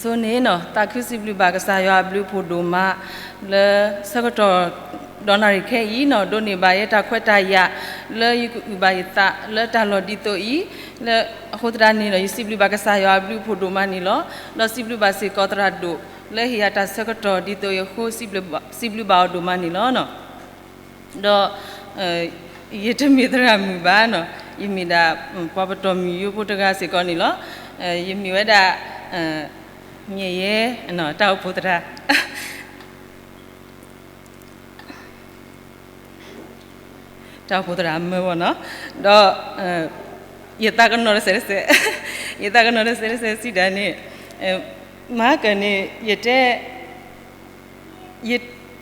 ဆိန့ၣ်နီၤ သးခုစံးဘျုးဘၣ်ကစၢ်ယွၤအဘျုးအဖှိၣ်ဒိၣ်မး လၢဆၢကတီၢ်ဒီးနၣ်ရံၣ်ခဲအံၤနီၤ ဒိးန့ၢ်ဘၣ်ယဲတၢ်ခွဲးတၢ်ယာ် လၢယကအုၣ်ဘၣ်ယသးလၢတၢ်လီၢ်ဒ်သိးအံၤ, လၢအဃိသတးန့ၣ်ဒီး ယစံးဘျုးဘၣ်ကစၢ်ယွၤအဘျုးအဖှိၣ်ဒိၣ်မးန့ၣ်လီၤ. ဒီးစံးဘျုးဘၣ်စ့ၢ်ကီးသရၣ်ဒိၣ် လၢဟ့ၣ်ယၤတၢ်ဆၢကတီၢ်ဒ်သိးအံၤအဃိ စံးဘျုးဘၣ်အီၤဒိၣ်မးန့ၣ်လီၤ. ဒီး ယတမ့ၢ်သရၣ်မုၣ်ဘၣ်နီၤ, ယမ့ၢ်ဒၣ် ပှၤပတီၢ်မုၢ်ယိဖိတဂၤစ့ၢ်ကီးန့ၣ်လီၤ. ယမ့ၢ်ဝဲဒၣ် မ့ၢ်ယဲ တၢ်အိၣ်ဖှိၣ်သရၣ် တၢ်အိၣ်ဖှိၣ်သရၣ်အမၢဝဲနီၤ, ဒီး ယသးကနီၤတစဲးတစဲး, ယသးကနီၤတစဲးတစဲးစံးဒၣ်န့ၣ်, မၤကၢၢ်န့ၣ် ယတဲ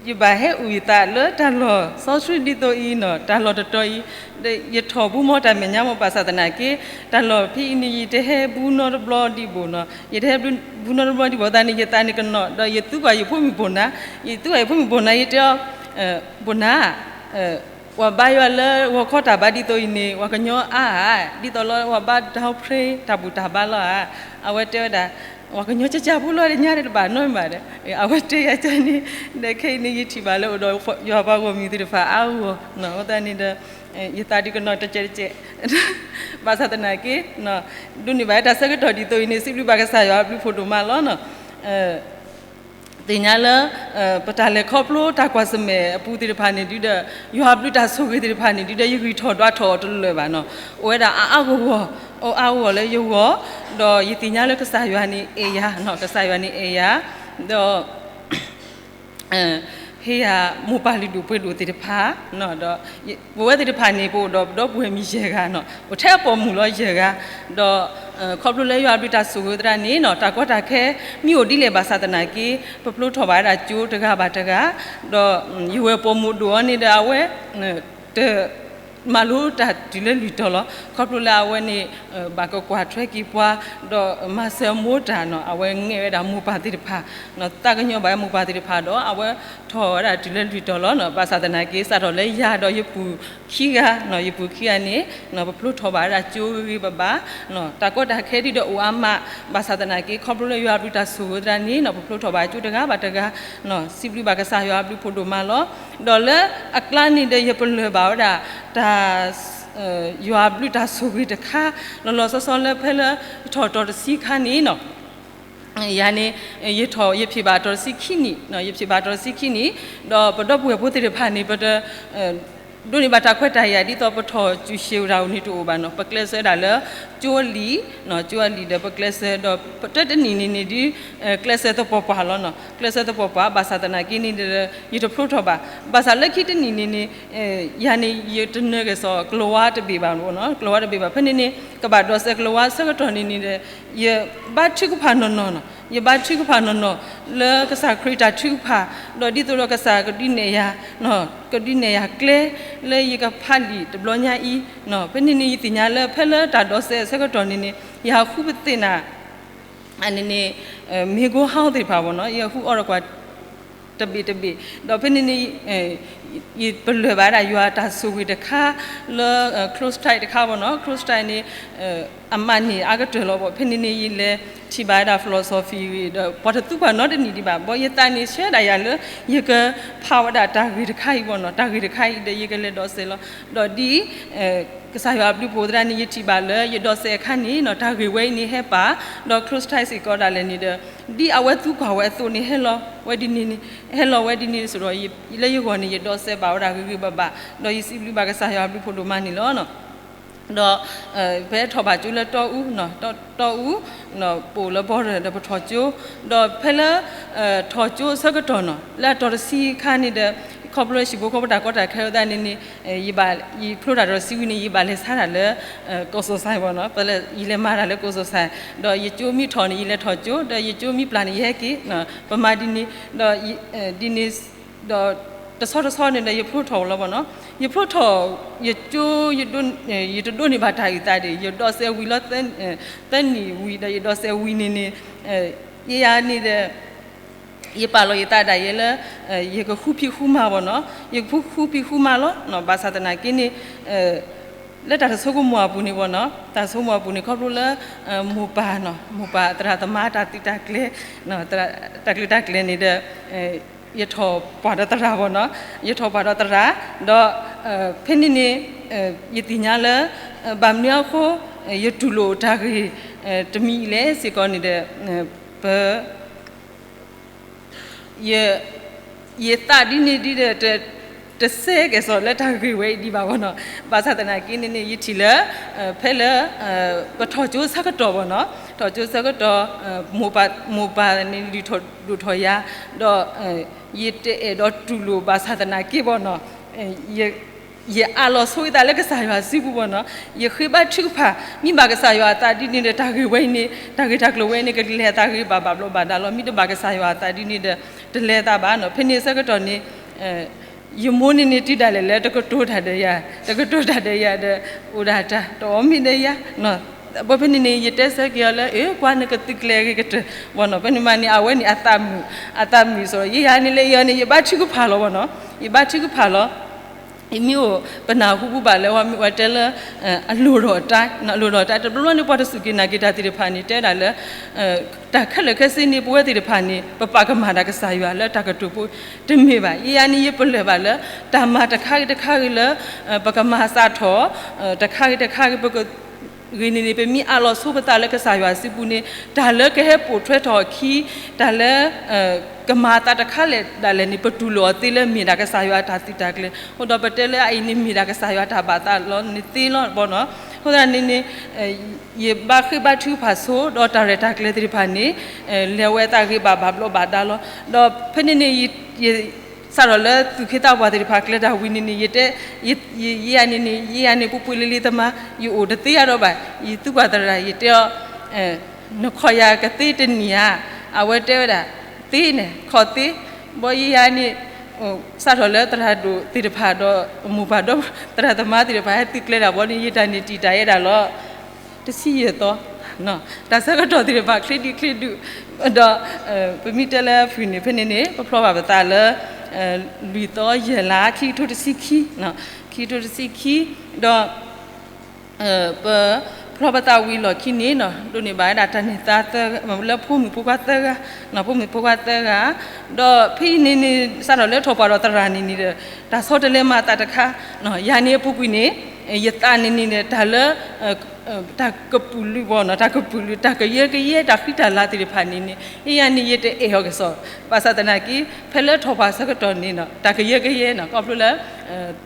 ယဘၣ်ဟဲအုၣ်ယသးလၢတၢ်လီၢ်စီဆှံဒ်သိးအံၤနီၤ, တၢ်လီၢ်တတီၤအံၤ, ယထီၣ်ဘူးမီတၢ်မဲာ်ညါမီၢ်ဘၣ်ဆၣ်သနာ်က့, တၢ်လီၢ်ဖဲအံၤန့ၣ် ယတဟဲဘူးနီတဘျီဒံးဘၣ်နီၤ, ယတဟဲဘူးနီတဘျီဒံးဘၣ်သတးန့ၣ် ယသးန့ၣ်ကနီၤ, ဒီးယသူဘၣ်ယဖိမုၣ်ဘိၣ်နၤ, ယသူဘၣ်ယဖိမုၣ်ဘိၣ်နၤ ယတဲအီၤ, ဘိၣ်နၤ ပှၤဘါယွၤလၢဂီၤခီတၢ်ဘါဒ်သိးအံၤန့ၣ် ပှၤကညီအါဧါ, ဒ်သိးလၢပှၤဘါတၢ်အိၣ်ဖျ့တၢ်ဘူၣ်တၢ်ဘါလီၤဧါ, အဝဲတဲဝဲဒၣ် ပှၤကညီကၢ်ကၢ်ဖိလီၤ တညါတဘၣ်နီတမံၤဘၣ်ဒီး, အဝဲတဲယၤကၢ်န့ၣ်, ဒီးခဲအံၤန့ၣ် ယထံၣ်ဘၣ်လၢအိၣ်ဒီးယွၤပှၤဂီၢ်မုၢ်သ့ၣ်တဖၣ်အါဂီၢ်, အဃိသတးန့ၣ်ဒီး ယသးဒုးကနီၤတကဲးတကဲး, ဘၣ်ဆၣ်သနာ်က့ ဒိးန့ၢ်ဘၣ်တၢ်ဆၢကတီၢ်ဒ်သိးအံၤန့ၣ် စံးဘျုးဘၣ်ကစၢ်ယွၤအဘျုးဖှိၣ်ဒိၣ်မးလီၤ. သ့ၣ်ညါလၢ ပတၢ်လဲၤခီဖျိတၢ်ကွၢ်ဆၢၣ်မဲာ်အပူၤသ့ၣ်တဖၣ်န့ၣ်ဒုဒီး ယွၤအဘျုးတၢ်ဆိၣ်ဂ့ၤသ့ၣ်တဖၣ်န့ၣ်ဒုဒီး ယဂံၢ်ထီၣ်ဒွးထီၣ်အီၤတလၢာ်ဘၣ်နီၤ, အိၣ်ဝဲဒၣ်အါအါဂီၢ်ဂီၢ်, အိၣ်အါဂီၢ်ဂီၢ်လၢယဂီၢ်, ဒီးယသ့ၣ်ညါလၢကစၢ်ယွၤန့ၣ်အဲၣ်ယၤ, ကစၢ်ယွၤန့ၣ်အဲၣ်ယၤ, ဒီး ဟ့ၣ်ယၤမိၢ်ပၢ်လုၢ်ဒိၣ်ပှ့ၤဒိၣ်သ့ၣ်တဖၣ်, ဒီးပဝဲသ့ၣ်တဖၣ်န့ၣ် ပအိၣ်ဒီးပဒီပုၢ်ဝဲၢ်မံၤယဲၢ်ဂၤနီၤ, အိၣ်ထဲအပိာ်မုၣ်လီၤယဲၢ်ဂၤ, ဒီး ခီဖျိလၢယွၤအဘျုးတၢ်ဆိၣ်ဂ့ၤသရၣ်န့ၣ်နီၤ တၢ်ကီတၢ်ခဲ မ့ၢ်အိၣ်ဒ်လဲၣ်ဘၣ်ဆၣ်သနာ်က့ ပဖျိထီၣ်ဘၣ်ဝဲဒၣ်ကၠိတဂၤဘၣ်တဂၤ, ဒီးယဝဲၢ်ပိာ်မုၣ်ဒိၣ်အီၤန့ၣ်ဒီးအဝဲ တ မၤလိတၢ်တုၤလၢလွံၢ်တီၤလီၤ. ခီဖျိလၢအဝဲန့ၣ် ဘၣ်ကကွၢ်ထွဲက့ၤပှၤ, ဒီးမၤစၢၤအမိၢ်တၢ်နီၤ, အဝဲငဲၢ်ဝဲဒၣ်မိၢ်ပၢ်သ့ၣ်တဖၣ်, သးကညီၤဘၣ်ဝဲမိၢ်ပၢ်သ့ၣ်တဖၣ်ဒီး အဝဲထီၣ်ဝဲဒၣ်တုၤလၢလွံၢ်တီၤလီၤ. ဘၣ်ဆၣ်သနာ်က့ စးထီၣ်လၢယၤဒီးယပုၢ်ခံဂၤ, ယပုၢ်ခံဂၤန့ၣ် ပဖျိထီၣ်ဘၣ်ဝဲဒၣ်ကၠိဂ့ၤဂ့ၤဘၣ်ဘၣ်, တၢ်ကီတၢ်ခဲဒ်ဒီးအိၣ်အါမး, ဘၣ်ဆၣ်သနာ်က့ ခီဖျိလၢယွၤအဘျုးတၢ်ဆိၣ်ဂ့ၤသရၣ်န့ၣ်နီၤ ပဖျိထီၣ်ဘၣ်ကၠိတဂၤဘၣ်တဂၤ, စံးဘျုးဘၣ်ကစၢ်ယွၤအဘျုးဖှိၣ်ဒိၣ်မးလီၤ. ဒီးလၢအကျါန့ၣ်ဒီး ယပလၢၢ်ဘၣ်ဝဲဒၣ် တၢ် ယွၤအဘျုးတၢ်ဆိၣ်ဂ့ၤတခါ, လီၤလီၤဆီဆီလၢဖဲလၢ ယထီၣ်တီၤတဆံခါန့ၣ်နီၤ, ယၤန့ၣ် ယထီၣ် ယဖံးဘၣ်တီၤတဆံခံနံၣ်, ယဖံးဘၣ်တီၤတဆံခံနံၣ်, ဒီးပဒီပုၢ်ဝဲၢ်ဖိသ့ၣ်တဖၣ်န့ၣ် ပတ ဒိးန့ၢ်ဘၣ်တၢ်ခွဲးတၢ်ယာ်ဒ်သိးပထီၣ်စူၢ်ၡ့ၣ်တၢ်အိၣ်န့ၣ်တအိၣ်ဘၣ်နီၤ, ပကျဲးစၢးဒၣ်လၢ ကၠိအလံာ်, ကၠိအလံာ်ဒီးပကျဲးစၢးဒီး ပတၢတနံၣ်န့ၣ်န့ၣ်ဒ် ကျဲးစၢးသပှၢ်ပှၢ်လီၤနီၤ, ကျဲးစၢးသပှၢ်ပှၢ် ဘၣ်ဆၣ်သနာ်က့န့ၣ်ဒီး ယတဖျိထီၣ်ဘၣ်, ဘၣ်ဆၣ်လၢခံတနံၣ်န့ၣ်န့ၣ် ယၤန့ၣ် ယတနၢၤက့ၤစီၤကျိၤဝါတဘ့ၣ်ဘၣ်နီၤ, ကျိၤဝါတဘ့ၣ်ဘၣ်, ဖဲန့ၣ်န့ၣ် ကဘၣ်ဒိးစဲးကျိၤဝါဆၢကတီၢ်န့ၣ်န့ၣ်ဒီး ယဘါထုကဖၣ်နီၢ်နီၢ်နီၤ, ယဘါထုကဖၣ်နီၢ်နီၢ် လၢကစၢ်ခရံာ်တၢ်ထုကဖၣ်, ဒီးဒ်သိးဒီးကစၢ်ကဒုးနဲၣ်ယၤ, ကဒုးနဲၣ်ယၤကျဲ လၢယကဖးလံာ်တဘျီညါအံၤ, ဖဲန့ၣ်န့ၣ် ယသ့ၣ်ညါလၢဖဲလၢတၢ်ဒိးစဲးအဆၢကတီၢ်န့ၣ်န့ၣ် ယဟးဃုပသ့ၣ်နၤ အန့ၣ်န့ၣ် မ့ၤကိဟီသ့ၣ်တဖၣ်ဘၣ်နီၤ, ယဟးဃုအီဒီးကွၢ်တဘ့ၣ်တဘ့ၣ်, ဒီးဖဲန့ၣ်န့ၣ် ယပလၢၢ်ဘၣ်ဒၣ်ယွၤတၢ်ဆိၣ်ဂ့ၤတခါ လၢ close time တခါဘၣ်နီၤ, close time န့ၣ် အမးန့ၢ်အါကတၢၢ်လီၤဘၣ်, ဖဲန့ၣ်န့ၣ် ယလဲၤထံၣ်ဘၣ်ဝဲဒၣ် philosophy ဒီး ပှၤတသူပှၤနီတနံၣ်ဒံးဘၣ်, ဘၣ်ယသးန့ၣ်ဆှၢဒၣ်ယၤလၢ ယကဖးဝဲဒၣ်တၢ်ဂ့ၢ်တခါအံၤဘၣ်နီၤ, တၢ်ဂ့ၢ်တခါအံၤဒီး ယကလဲၤဒိးစဲးလီၤ, ဒီးဒ် ကစၢ်ယွၤအဘျုးဖှိၣ်သရၣ်န့ၣ် ယထံၣ်ဘၣ်လၢယဒိးစဲးအခါန့ၣ်နီၤ, တၢ်ဂ့ၢ်ဝဲအံၤန့ၣ်ဟဲပာ်, ဒီး close time စ့ၢ်ကီးဒၣ်လဲာ်န့ၣ်ဒီး ဒ်အဝဲသံကွၢ်ဝဲအသိးန့ၣ် ဟဲလီၤဝဲဒ်န့ၣ်န့ၣ်, ဟဲလီၤဝဲဒ်န့ၣ်စ့ၢ်ဒီး လၢယဂီၢ်န့ၣ် ယဒိးစဲးဘၣ်ဝဲဒၣ်ဂ့ၤဂ့ၤဘၣ်ဘၣ်, ဒီးယစံးဘျုးဘၣ်ကစၢ်ယွၤအဘျုးဖှိၣ်ဒိၣ်မးန့ၣ်လီၤ. ဒီး ဖဲထီၣ်ဘၣ်ကၠိလၢတီအူ, တီအူ ပအိၣ်လၢ border ဒီးပထီၣ်ကၠိ, ဒီးဖဲလၢ ထီၣ်ကၠိအဆၢကတီၢ်နီၤ လၢအတီၤတဆံခါန့ၣ်ဒီး ခီဖျိလၢဟံၣ်ဖိဃီဖိတၢ်ကီတၢ်ခဲအဃိသတးန့ၣ်န့ၣ် ယဘၣ် ယဖျိတၢ်တီၤတဆံဝံၤန့ၣ် ယဘၣ်လဲၤဆါတၢ်လၢ ကီၢ်စိၤစဲးဘၣ်နီၤ, ယလဲၤမၤတၢ်လၢကီၢ်စိၤစဲး, ဒီးယကၠိမ့ၢ်ထီၣ်န့ၣ် ယလဲၤထီၣ်ကၠိ, ဒီးယကၠိမ့ၢ်ပျၢ်န့ၣ် ယဟဲက့ၤ, ပမၤဒ်န့ၣ်, ဒီး ဒ်န့ၣ် ဒီးတဆီတဆီန့ၣ်ဒီး ယဖျိထီၣ်လီၤဘၣ်နီၤ, ယဖျိထီၣ် ယကၠိ ယတဒိးန့ၢ်ဘၣ်တၢ်အုၣ်သးဒီး ယဒိးစဲးဝံၤလီၤ, သၢနံၣ်ဝံၤဒီး ယဒိးစဲးဝံၤန့ၣ်န့ၣ် ယၤန့ၣ်ဒီး ယပာ်လီၤယသးဒၣ်ယဲလၢ ယကဃုဖံးဃုမၤဘၣ်နီၤ, ယကဃုဖံးဃုမၤလီၤ, ဘၣ်ဆၣ်သနာ်က့န့ၣ် လၢတၢ်တဆိကမိၣ်အပူၤန့ၣ်ဘၣ်နီၤ, တၢ်ဆိကမိၣ်အပူၤန့ၣ် ခီဖျိလၢ မိၢ်ပၢ်နီၤ, မိၢ်ပၢ်သရၣ်သမါတၢ်သံတၢ်ကျဲ, တၢ်ကျဲတၢ်ကျဲၤန့ၣ်ဒီး ယထီၣ်ပှၢ်ဒီးသရၣ်ဘၣ်နီၤ, ယထီၣ်ပှၢ်ဒီးသရၣ်, ဒီး ဖဲန့ၣ်န့ၣ် ယသ့ၣ်ညါလၢ ဘၣ်မနုၤအဃိ ယတူၢ်လိာ်တၢ်ဂ့ၢ် တမံၤအံၤလဲၣ်စ့ၢ်ကီးန့ၣ်ဒီး ပ ယ ယသးဒ်န့ၣ်ဒ်ဒီး တစဲကဲၣ်ဆိးလၢတၢ်ဂ့ၢ်ဝဲအံၤဒံးဘၣ်ဘၣ်နီၤ. ဘၣ်ဆၣ်သနာ်က့န့ၣ်န့ၣ် ယထံၣ်လၢ ဖဲလၢ ပထီၣ်ကၠိဆၢကတီၢ်ဘၣ်နီၤ, ထီၣ်ကၠိဆၢကတီၢ် မိၢ်ပၢ်န့ၣ်လုၢ်ထီၣ်ဒိၣ်ထီၣ်ယၤ, ဒီး ယတအဲၣ်ဒိးတူၢ်လိာ်ဘၣ်ဆၣ်သနာ်က့ဘၣ်နီၤ ယအးလီၤဆိဝဲသးလၢကစၢ်ယွၤစုပူၤဘၣ်နီၤ, ယဃ့ဘါထုကဖၣ်, မ့ၢ်ဘၣ်ကစၢ်ယွၤအသးဒ်န့ၣ်ဒီး တၢ်ဂ့ၢ်ဝဲအံၤန့ၣ် တၢ်ဂ့ၢ်တၢ်ကျိၤဝဲအံၤန့ၣ် ကလဲၤအသးဂ့ၤဘၣ်ဘၣ်ဘျီးဘၣ်ဒါလီၤ, မ့ၢ်တဘၣ်ကစၢ်ယွၤအသးဒ်န့ၣ်ဒီး တလဲၤသးဘၣ်နီၤ. ဖဲန့ၣ်ဆၢကတီၢ်န့ၣ် ယမိၢ်န့ၣ်န့ၣ်တုၤဒၣ်လဲာ်လၢတကတိၤတၢ်ဒီးယၤ, တကတိၤတၢ်ဒီးယၤဒီး အိၣ်ဒၣ်တၢ် တအီၣ်မ့ၢ်ဒီးယၤ ဘၣ်ဖဲန့ၣ်န့ၣ် ယတဲဆၢက့ၤအီၤလၢ အ့ ကွၢ်နကသုးကျဲၤဂ့ၤကတၢၢ်ဘၣ်နီၤ. ဖဲန့ၣ်မးန့ၣ် အဝဲန့ၣ်အသးမုာ်, အသးမုာ်စ့ၢ်ကီး ယဲယၤန့ၣ်လၢယၤန့ၣ် ယဘါထုကဖၣ်လီၤဘၣ်နီၤ, ယဘါထုကဖၣ်လီၤ. ယမ့ၢ်အိၣ်ပနၢ်ဟူပူၤဘၣ်လၢ ဝဲမ့ၢ်ဝဲတဲလၢ အလိၣ်ဒီးတၢ်, အလိၣ်ဒီးတၢ် တဘျီဘျီန့ၣ် ပှၤတစူၢ်က့ၤနာ်က့ၤတၢ်သ့ၣ်တဖၣ်န့ၣ် တဲဒၣ်လၢ တၢ်ခဲလၢာ်ခဲဆ့န့ၣ် ပဝဲသ့ၣ်တဖၣ်န့ၣ် ပပာ်ကမၣ်တၢ်ကစၢ်ယွၤလၢတၢ်ကတိၤဖိ တမ့ၢ်ဘၣ်. ယဲယၤန့ၣ် ယပလၢၢ်ဘၣ်လၢ တၢ်မၤတခါဂ့ၤတခါဂ့ၤလၢ ပကမၤစးထီၣ် တခါဂ့ၤတခါဂ့ၤ ပက ဂ့ၤန့ၣ်န့ၣ် ပမ့ၢ်အးလီၤဆိပသးလၢကစၢ်ယွၤစုပူၤန့ၣ် တၢ်လၢကဟဲပိာ်ထွဲထီၣ်အခံ တၢ်လၢ ကမၤအသးတခါလဲၣ်ဒၣ်လဲာ်န့ၣ် ပတူၢ်လိာ်အီၤသ့လၢမ့ၢ်ဒၣ်ကစၢ်ယွၤတၢ်သုးတၢ်ကျဲၤ, အဃိဒီးပတဲလၢအအံၤန့ၣ်မ့ၢ်ဒၣ်ကစၢ်ယွၤတၢ်ဘၣ်သးလီၤန့ၣ်သ့လီၤဘၣ်နီၤ. အဃိသတးန့ၣ်န့ၣ် ယဘါဃ့ဘါထုကဖၣ်ဆိ ဒီးတၢ်ရဲၣ်တၢ်ကျဲၤသ့ၣ်တဖၣ်န့ၣ် လဲၤဝဲအသးဂ့ၤဘၣ်ဘၣ်ဘျီးဘၣ်ဒါလီၤ. ဒီးဖဲန့ၣ်န့ၣ် ယ စးထီၣ်လၢသူၣ်က့သးပှၢ်သ့ၣ်တဖၣ်ကျဲၤတၢ်ဝံၤန့ၣ်န့ၣ် ယတဲ ယ ယဲယၤန့ၣ်န့ၣ် ယဲယၤန့ၣ် ပှဲၤပှဲၤလံလံသမါ ယအိၣ်တသ့အါဒီးဘၣ် ယသူပှၢ်သရၣ် ယတဲအီၤ နခိးယၤကသ့တနံၤဧါ, အဝဲတဲဝဲဒၣ် သ့န့ၣ် ခိးသ့, ဘၣ်ယဲယၤန့ၣ် စးထီၣ်လၢသရၣ်ဒိၣ်သ့ၣ်တဖၣ်ဒီး မိၢ်ပၢ်ဒီးသရၣ်သမါသ့ၣ်တဖၣ် ဟဲသုးကျဲၤတၢ်ဘၣ်န့ၣ် ယတၢ်န့ၣ်တံာ်တာ်ယဲဒၣ်လီၤ တဆံယဲၢ်သီ, တၢ်ဆၢကတီၢ်သ့ၣ်တဖၣ်ချ့ဒံးချ့ဒုး, ဒီး ပမ့ၢ်တဲလၢအဖုၣ်န့ၣ် ဖဲန့ၣ်န့ၣ် ပဖျီဘၣ်ပသးလၢ လွံၢ်သီယဲၢ်လါ ခံကထိတဆံခံ, ခံကထိတဆံခံ, ဒီး ပ ဖျီပသးဝံၤလီၢ်ခံန့ၣ် ဒိးန့ၢ်ဘၣ်ဝဲဒၣ်တၢ်န့ၢ်သါသၢ လၢဖိမုၣ်ဖိခွါသၢဂၤ, ဖိမုၣ်ဖိခွါသၢဂၤ, ဒီးဖဲအံၤန့ၣ်န့ၣ် စးထီၣ်လၢထီၣ်ပှၢ်ဒီးသရၣ်န့ၣ်န့ၣ်ဒီး တၢ်ဆီတလဲမၤအသးတခါ, ယၤန့ၣ်အပူၤကွံာ်န့ၣ် ယသးန့ၣ်န့ၣ်ဒီး တၢ်လၢ တၢ်ကပုာ်လုးဘၣ်နီၤ, တၢ်ကပုာ်လုး တၢ်ကယၢကယဲ တၢ်ဃံတၢ်လၤသ့ၣ်တဖၣ်န့ၣ်န့ၣ် ယဲယၤန့ၣ် ယတအဲၣ်အီၤကစီၣ်, ဘၣ်ဆၣ်သနာ်က့ ဖဲလၢထီၣ်ပှၢ်ဆၢကတီၢ်န့ၣ် တၢ်ကယၢကယဲနီၤ ခီဖျိလၢ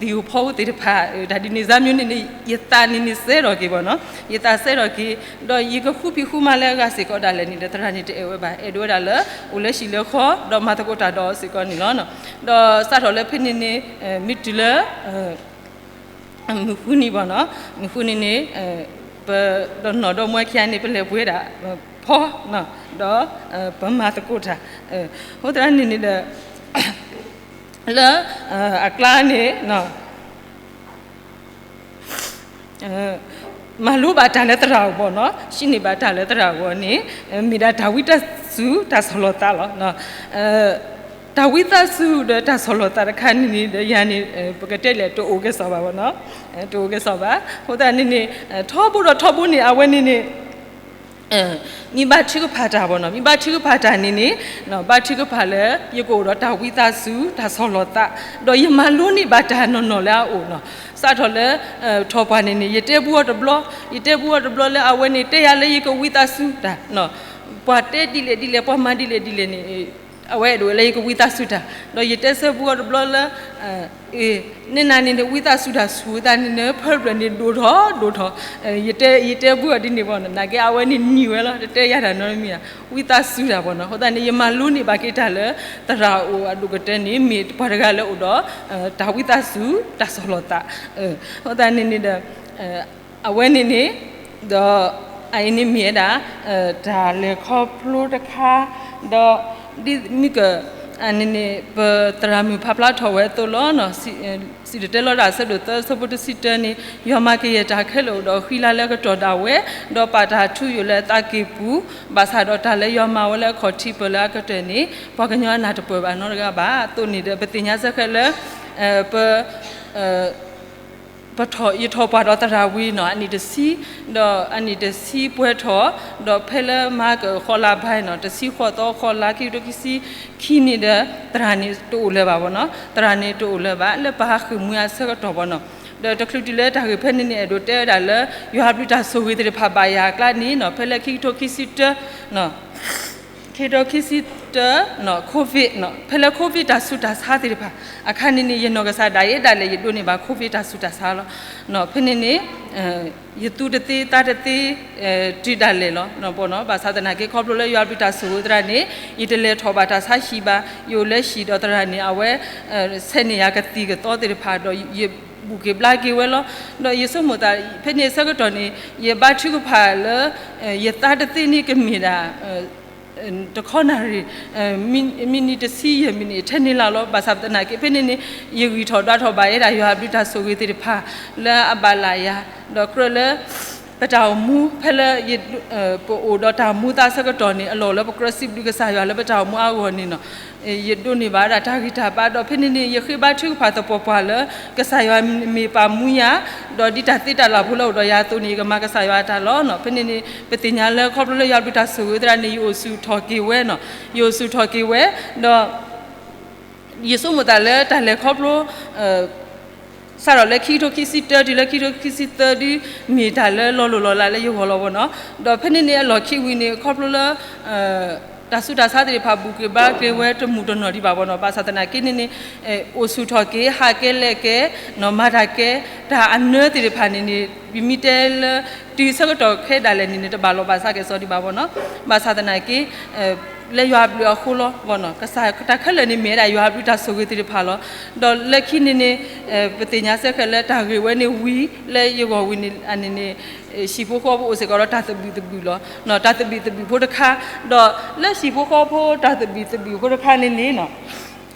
သံၣ်ဧိၤဖီဧိၤသ့ၣ်တဖၣ် တၢ်ဒ်န့ၣ် စါမျိုးန့ၣ်န့ၣ် ယသးန့ၣ်န့ၣ်စဲထီၣ်က့ၤဘၣ်နီၤ, ယသးစဲထီၣ်က့ၤ, ဒီးယကဃုဖံးဃုမၤလၢအဂၤစ့ၢ်ကီးဒၣ်လဲာ်န့ၣ်ဒီး သရၣ်န့ၣ်တအဲၣ်ဝဲဘၣ်, အဲၣ်ဒိးဝဲဒၣ်လၢ အိၣ်လၢဟံၣ်လၢဃီ ဒီးမၤသကိးတၢ်ဒီးအီၤစ့ၢ်ကီးန့ၣ်လီၤ. ဒီးစးထီၣ်လၢဖဲန့ၣ်န့ၣ် မ့ၢ်တုၤလၢ မုၢ်ဃုနံၤဘၣ်နီၤ, မုၢ်ဃုနံၤန့ၣ် ပဒီးနီၢ်ဒီမါခံဂၤန့ၣ် ပလဲၤပှ့ၤဒၣ် ဖီ ဒီး ပမၤသကိးတၢ်, အဃိသတးန့ၣ်န့ၣ်ဒီး လၢ အကျါန့ၣ် မၤလိဘၣ်တၢ်လၢသရၣ်အဂီၢ်နီၤ, ဟံးန့ၢ်ဘၣ်တၢ်လၢသရၣ်အဂီၢ်န့ၣ် မ့ၢ်ဒၣ်တၢ်ဝံသးစူၤတၢ်ဆီၣ်လီၤသးလီၤ. တၢ်ဝံသးစူၤဒီးတၢ်ဆီၣ်လီၤသးတခါန့ၣ်န့ၣ်ဒီး ယၤန့ၣ် ပကတဲလဲၣ် တအိၣ်ကဲစီၣ်ဘၣ်ဘၣ်နီၤ, တအိၣ်ကဲစီၣ်ဘၣ်. အဃိသတးန့ၣ်န့ၣ် ထီဘိဒီးထီဘိန့ၣ် အဝဲန့ၣ်န့ၣ် မ့ၢ်ဘါထုကဖၣ်တၢ်ဘၣ်နီၤ, မ့ၢ်ဘါထုကဖၣ်တၢ်န့ၣ်န့ၣ် ဘါထုကဖၣ်လၢ ယကအိၣ်ဒီးတၢ်ဝံသးစူၤ တၢ်ဆီၣ်လီၤသး, ဒီးယမၤလိန့ၢ်ဘၣ်တၢ်နီၢ်နီၢ်လၢအအိၣ်နီၤ. စးထီၣ်လၢ ထီၣ်ပှၢ်န့ၣ်န့ၣ် ယတဲဘူးအီၤတဘျီ, ယတဲဘူးအီၤတဘျီလၢအဝဲန့ၣ် တဲယၤလၢယကဝံသးစူၤတၢ်, ပှၤတဲဒ်လဲၣ်ဒ်လဲၣ် ပှၤမၤဒ်လဲၣ်ဒ်လဲၣ်န့ၣ် အဝဲအဲၣ်ဒိးဝဲလၢယကဝံသးစူၤတၢ်, ဒီးယတဲဆၢဘူးအီၤတဘျီလၢ အ့ နဲနၤန့ၣ်နဝံသးစူၤတၢ်ဆူၣ်သးန့ၣ် နဖၢဖျၢၣ်န့ၣ်ဒိၣ်ထီၣ်ဒိၣ်ထီၣ်, ယတဲ ယတဲဘူးအီၤဒ်န့ၣ်ဘၣ်နီၤ, နာ်က့အဝဲန့ၣ်နံၤဝဲလီၤ, တတဲယၤတၢ်နီတမံၤဧါ, ဝံသးစူၤတၢ်ဘၣ်နီၤ. အဃိသတးန့ၣ် ယမၤလိန့ၢ်ဘၣ်က့ၤတၢ်လၢ သရၣ်အိၣ်အဒိၣ်ကတၢၢ်န့ၣ် မ့ၢ်ပှၤတဂၤလၢအိၣ်ဒီး တၢ်ဝံသးစူၤ တၢ်ဆီၣ်လီၤသး, အဃိသတးန့ၣ်န့ၣ်ဒီး အဝဲန့ၣ်န့ၣ် ဒီး အအံၤန့ၣ်မ့ၢ်ဝဲဒၣ် တၢ်လဲၤခီဖျိတခါ, ဒီး ဒ်မ့ၢ်က အန့ၣ်န့ၣ် ပသရၣ်မုၣ်ဖးဖျါထီၣ်ဝဲအသိးလီၤ. စံၣ်တဲၤတဲလီၤတၢ်အဆၢဒိၣ်သၢ အဆၢဖိတဆံတၢန့ၣ် ယွၤမၤကယဲၢ်တၢ်ခဲလၢာ်အိၣ်ဒီးဃံလၤလၢအကတီၢ်ဒၣ်ဝဲ, ဒီးပာ်တၢ်ထူယိာ်လၢအသးကံၢ်ပူၤ, ဘၣ်ဆၣ်ဒီးတၢ်လၢယွၤမၤဝဲလၢအခီၣ်ထံးပၢၢ်လၢအကတၢၢ်န့ၣ် ပှၤကညီအနၢ်တပၢၢ်ဘၣ်နီတဂၤဘၣ်. အသိးန့ၣ်ဒီး ပသ့ၣ်ညါစ့ၢ်ကီးလၢ ပ ပထီၣ် ယထီၣ်ပှၢ်ဒီးသရၣ်ဝံၤနီၤ အနံၣ်တဆံ, ဒီးအနံၣ်တဆံပှဲၤထီၣ်, ဒီးဖဲလၢမၤကၢၢ်ဃီလါဘါနီၤ တဆံဃိးသီဃီလါ ခံကထိခံဆံခံနံၣ်ဒီး သရၣ်န့ၣ်တအိၣ်လၢၤဘၣ်ဘၣ်နီၤ, သရၣ်န့ၣ်တအိၣ်လၢၤဘၣ် လၢပဟးဃ့ၢ်မှံအဆၢကတီၢ်ဘၣ်နီၤ. ဒီးတချုးတုၤလၢတၢ်ဂ့ၢ်ဖဲန့ၣ်န့ၣ် အဲၣ်ဒိးတဲဝဲဒၣ်လၢ ယွၤဘျုးတၢ်ဆိၣ်ဂ့ၤသ့ၣ်တဖၣ်ဘၣ်ယၤအကျါန့ၣ်နီၤ ဖဲလၢခံကထိခံဆံတၢ ခံကထိခံဆံတၢ COVID နီၤ ဖဲလၢ COVID တၢ်ဆူးတၢ်ဆါသ့ၣ်တဖၣ် အခါန့ၣ်န့ၣ် ယနီၢ်ကစၢ်ဒၣ်ယဲဒၣ်လဲာ် ယဒိးန့ၢ်ဘၣ် COVID တၢ်ဆူးတၢ်ဆါလီၤ. ဖဲန့ၣ်န့ၣ် ယသူတသ့သးတသ့ တုၤဒၣ်လဲာ်လီၤ. ဘၣ်ဆၣ်သနာ်က့ ခီဖျိလၢယွၤဘျုးတၢ်ဆိၣ်ဂ့ၤသရၣ်န့ၣ် ယတလဲၤထီၣ်ဘၣ်တၢ်ဆါဟံၣ်ဘၣ်, ယအိၣ်လၢဟံၣ်ဒီးသရၣ်န့ၣ် အဝဲ ဆဲးန့ၢ်ယၤကသံၣ်ကသီသ့ၣ်တဖၣ်ဒီး ယဘူၣ်က့ၤဘျါက့ၤဝဲလီၤ. ဒီးယဆိကမိၣ်သး ဖဲန့ၣ်အဆၢကတီၢ်န့ၣ် ယဘါထုကဖၣ်လၢ ယသးတသ့န့ၣ်ကမ့ၢ်ဒၣ် တခီနၣ်ရံၣ် မံနံးတဆံယဲၢ်မံနံးထဲန့ၣ်လၢ်လီၤ. ဘၣ်ဆၣ်သနာ်က့ ဖဲန့ၣ်န့ၣ် ယဂံၢ်ထီၣ်ဒွးထီၣ်ဘၣ်ယဲဒၣ်ယွၤဘျုးတၢ်ဆိၣ်ဂ့ၤသ့ၣ်တဖၣ် လၢအဘၣ်လၢယၤ ဒီးကြၢးလၢ ပတၢ်အိၣ်မူ ဖဲလၢ ပအိၣ်ဒီးတၢ်မူသးဆၢကတီၢ်န့ၣ် အလီၢ်လၢပကြၢးစံးဘျုးကစၢ်ယွၤလၢပတၢ်အိၣ်မူအါဂီၢ်န့ၣ်နီၤ ယဒိးန့ၢ်ဘၣ်ဝဲဒၣ်တၢ်ဂံၢ်တၢ်ဘါ ဒီးဖဲန့ၣ်န့ၣ် ယဃ့ဘါထုကဖၣ်သပှၢ်ပှၢ်လၢ ကစၢ်ယွၤမ့ၢ်ပာ်မူယၤ ဒီးဒ်တၢ်သ့တၢ်လၢ်ဖိလၢအိၣ်ဒီးယၤအသိးန့ၣ် ယကမၤကစၢ်ယွၤအတၢ်လီၤ. ဖဲန့ၣ်န့ၣ်ပသ့ၣ်ညါလၢခီဖျိလၢယွၤဘျုးတၢ်ဆိၣ်ဂ့ၤသရၣ်န့ၣ် ယအိၣ်ဆူၣ်ထီၣ်က့ၤဝဲနီၤ ယအိၣ်ဆူၣ်ထီၣ်က့ၤဝဲ ဒီး ယဆိကမိၣ်သးလၢတၢ်လဲၤခီဖျိ စးထီၣ်လၢခံကထိခံဆံတၢ တုၤလၢခံကထိခံဆံသၢဒ် မ့ၢ်တၢ်လၢလီၤလိၢ်လီၤလးလၢယဂီၢ်လီၤဘၣ်နီၤ. ဒီးဖဲန့ၣ်န့ၣ်အလီၢ်ခံဝံၤန့ၣ် ခီဖျိလၢ တၢ်ဆူးတၢ်ဆါသ့ၣ်တဖၣ်ဘူၣ်က့ၤဘါက့ၤဝဲတမုာ်တနီၣ်ဒံးဘၣ်ဘၣ်နီၤ. ဘၣ်ဆၣ်သနာ်က့န့ၣ်န့ၣ် အိၣ်ဆူၣ်ထီၣ်က့ၤ ဟးကဲလဲၣ်ကဲ မၤတၢ်ကဲ တၢ်အနၢသ့ၣ်တဖၣ်န့ၣ်န့ၣ် ပမ့ၢ်တဲလၢ တုၤဆၢကတီၢ်ခဲဒၣ်လဲာ်န့ၣ်န့ၣ် တဘၣ်လီၤဘၣ်စးကဲၤစီဒံးဘၣ်ဘၣ်နီၤ. ဘၣ်ဆၣ်သနာ်က့ လၢယွၤအဘျုးအဃိလီၤဘၣ်နီၤ. ကစၢ်တၢ်ခဲလၢာ်န့ၣ်မ့ၢ်ဝဲဒၣ်ယွၤအဘျုးတၢ်ဆိၣ်ဂ့ၤသ့ၣ်တဖၣ်လီၤ. ဒီးလၢခံန့ၣ်န့ၣ် ပသ့ၣ်ညါစ့ၢ်ကီးလၢတၢ်ဂ့ၢ်ဝဲန့ၣ်ဝံၤ လၢယဂီၢ်ဝံၤန့ၣ်န့ၣ် ဟံၣ်ဖိဃီဖိအိၣ်စ့ၢ်ကီးဒီးတၢ်သဘံၣ်သဘုၣ်လီၤ. တၢ်သဘံၣ်သဘုၣ်ဖိတခါ ဒီးလၢဟံၣ်ဖိဃီဖိတၢ်သဘံၣ်သဘုၣ်ဖိတခါန့ၣ်န့ၣ်နီၤ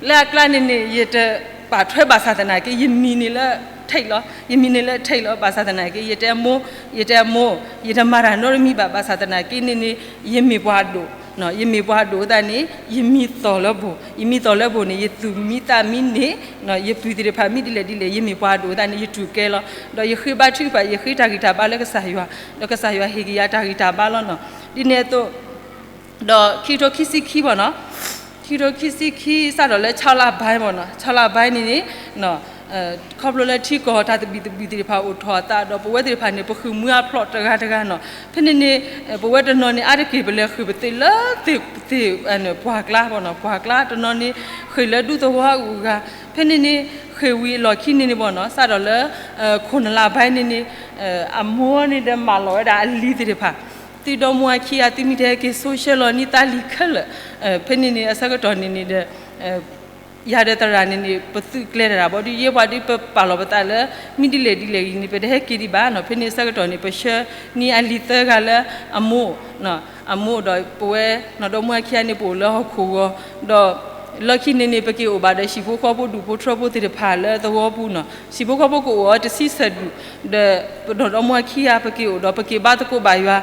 လၢအကျါန့ၣ်န့ၣ် ယတပာ်ထွဲဘၣ်ဆၣ်သနာ်က့ ယမံၤန့ၣ်လၢ ထိတ်လီၤ. ယမံၤန့ၣ်လၢ ထိတ်လီၤ. ဘၣ်ဆၣ်သနာ်က့ ယတဲအမိၢ် ယတဲအမိၢ် ယတမၤတၢ်နီတမံၤဘၣ်. ဘၣ်ဆၣ်သနာ်က့န့ၣ်န့ၣ် ယမ့ၢ်ပှၤဒိၣ် ယမ့ၢ်ပှၤဒိၣ်သတးန့ၣ် ယမံသီၣ်လၢဘိၣ် ယမံသီၣ်လၢဘိၣ်န့ၣ် ယသူၣ်မံသးမံန့ၣ် ယပုၢ်သ့ၣ်တဖၣ်မံဒ်လဲၣ်ဒ်လဲၣ် ယမ့ၢ်ပှၤဒိၣ်သတးန့ၣ် ယတူၢ်ကဲလီၤ. ဒီးယဃ့ဘါထုကဖၣ် ယဃ့တၢ်ဂံၢ်တၢ်ဘါလၢကစၢ်ယွၤ ဒီးကစၢ်ယွၤဟ့ၣ်က့ၤယၤတၢ်ဂံၢ်တၢ်ဘါလီၤနီၤ. ဒ်န့ၣ်အသိး ဒီးခံကထိခံဆံခံဘၣ်နီၤ ခံကထိခံဆံခံ စးထီၣ်လၢ ခြောက်လပိုင်း ဘၣ်နီၤ ခြောက်လပိုင်း န့ၣ်န့ၣ် ခီဖျိလၢထံကီၢ်တၢ်သဘံၣ်သဘုၣ်သ့ၣ်တဖၣ်အိၣ်ထီၣ်အသးဒီး ပဝဲသ့ၣ်တဖၣ်န့ၣ် ပဃုာ်မှံအဖျိးတဂၤတဂၤနီၤ. ဖဲန့ၣ်န့ၣ် ပဝဲတနီၤန့ၣ် အါတက့ၢ်ပလဲၤဃုာ်ပသ့ၣ်လၢသ့ၣ် သ့ၣ် ပှၢ်ကျါဘၣ်နီၤ ပှၢ်ကျါ တနီၤန့ၣ် ဃ့ၢ်လၢဒူသဝီအဂုၤအဂၤ ဖဲန့ၣ်န့ၣ် ဃ့ၢ်ဝံၤအလီၢ်ခံန့ၣ်န့ၣ်ဘၣ်နီၤ စးထီၣ်လၢ ခိၣ်နလါဘါန့ၣ်န့ၣ် အမိၢ်န့ၣ်ဒီးမၢလီၤဝဲဒၣ်အလံၤသ့ၣ်တဖၣ် သုဒီမါဝၤခံဂၤ သုမ့ၢ်တဟဲက့ၤဆိရှဲလီၤန့ၢ်သးလံာ်ခဲလၢာ် ဖဲန့ၣ်န့ၣ် အဆၢကတီၢ်န့ၣ်န့ၣ်ဒီး ယၤဒီးသရၣ်န့ၣ်န့ၣ် ပသုးကျဲၤတၢ်ဘၣ်ဒီး ယဲပှၤဒီးပပာ်လီၤပသးလၢ မ့ၢ်ဒ်လဲၣ်ဒ်လဲၣ်ဂ့ၤန့ၣ် ပတဟဲက့ၤဒံးဘၣ်နီၤ. ဖဲန့ၣ်အဆၢကတီၢ်န့ၣ် ပဆှၢန့ၢ်အလံၤသၢဂၤလၢအမိၢ် အမိၢ်ဒီးပဝဲ နီၢ်ဒီမါဝၤခံဂၤန့ၣ် ပအိၣ်လၢဟီၣ်ခိၣ်ဂီၤ ဒီးလီၢ်ခံန့ၣ်န့ၣ် ပက့ၤအိၣ်ဘၣ်ဒီးဟံၣ်ဖိဃီဖိဒူၣ်ဖိထြၢဖိသ့ၣ်တဖၣ်လၢသဝီပူၤနီၤ. ဟံၣ်ဖိဃီဖိကအိၣ်အီၤတဆံဆၢၣ်ဒူၣ် ဒီးပနီၢ်ဒီမါဝၤခံဂၤ ပက့ၤအိၣ်ဒီး ပက့ၤဘါသကိးဘၣ်ယွၤ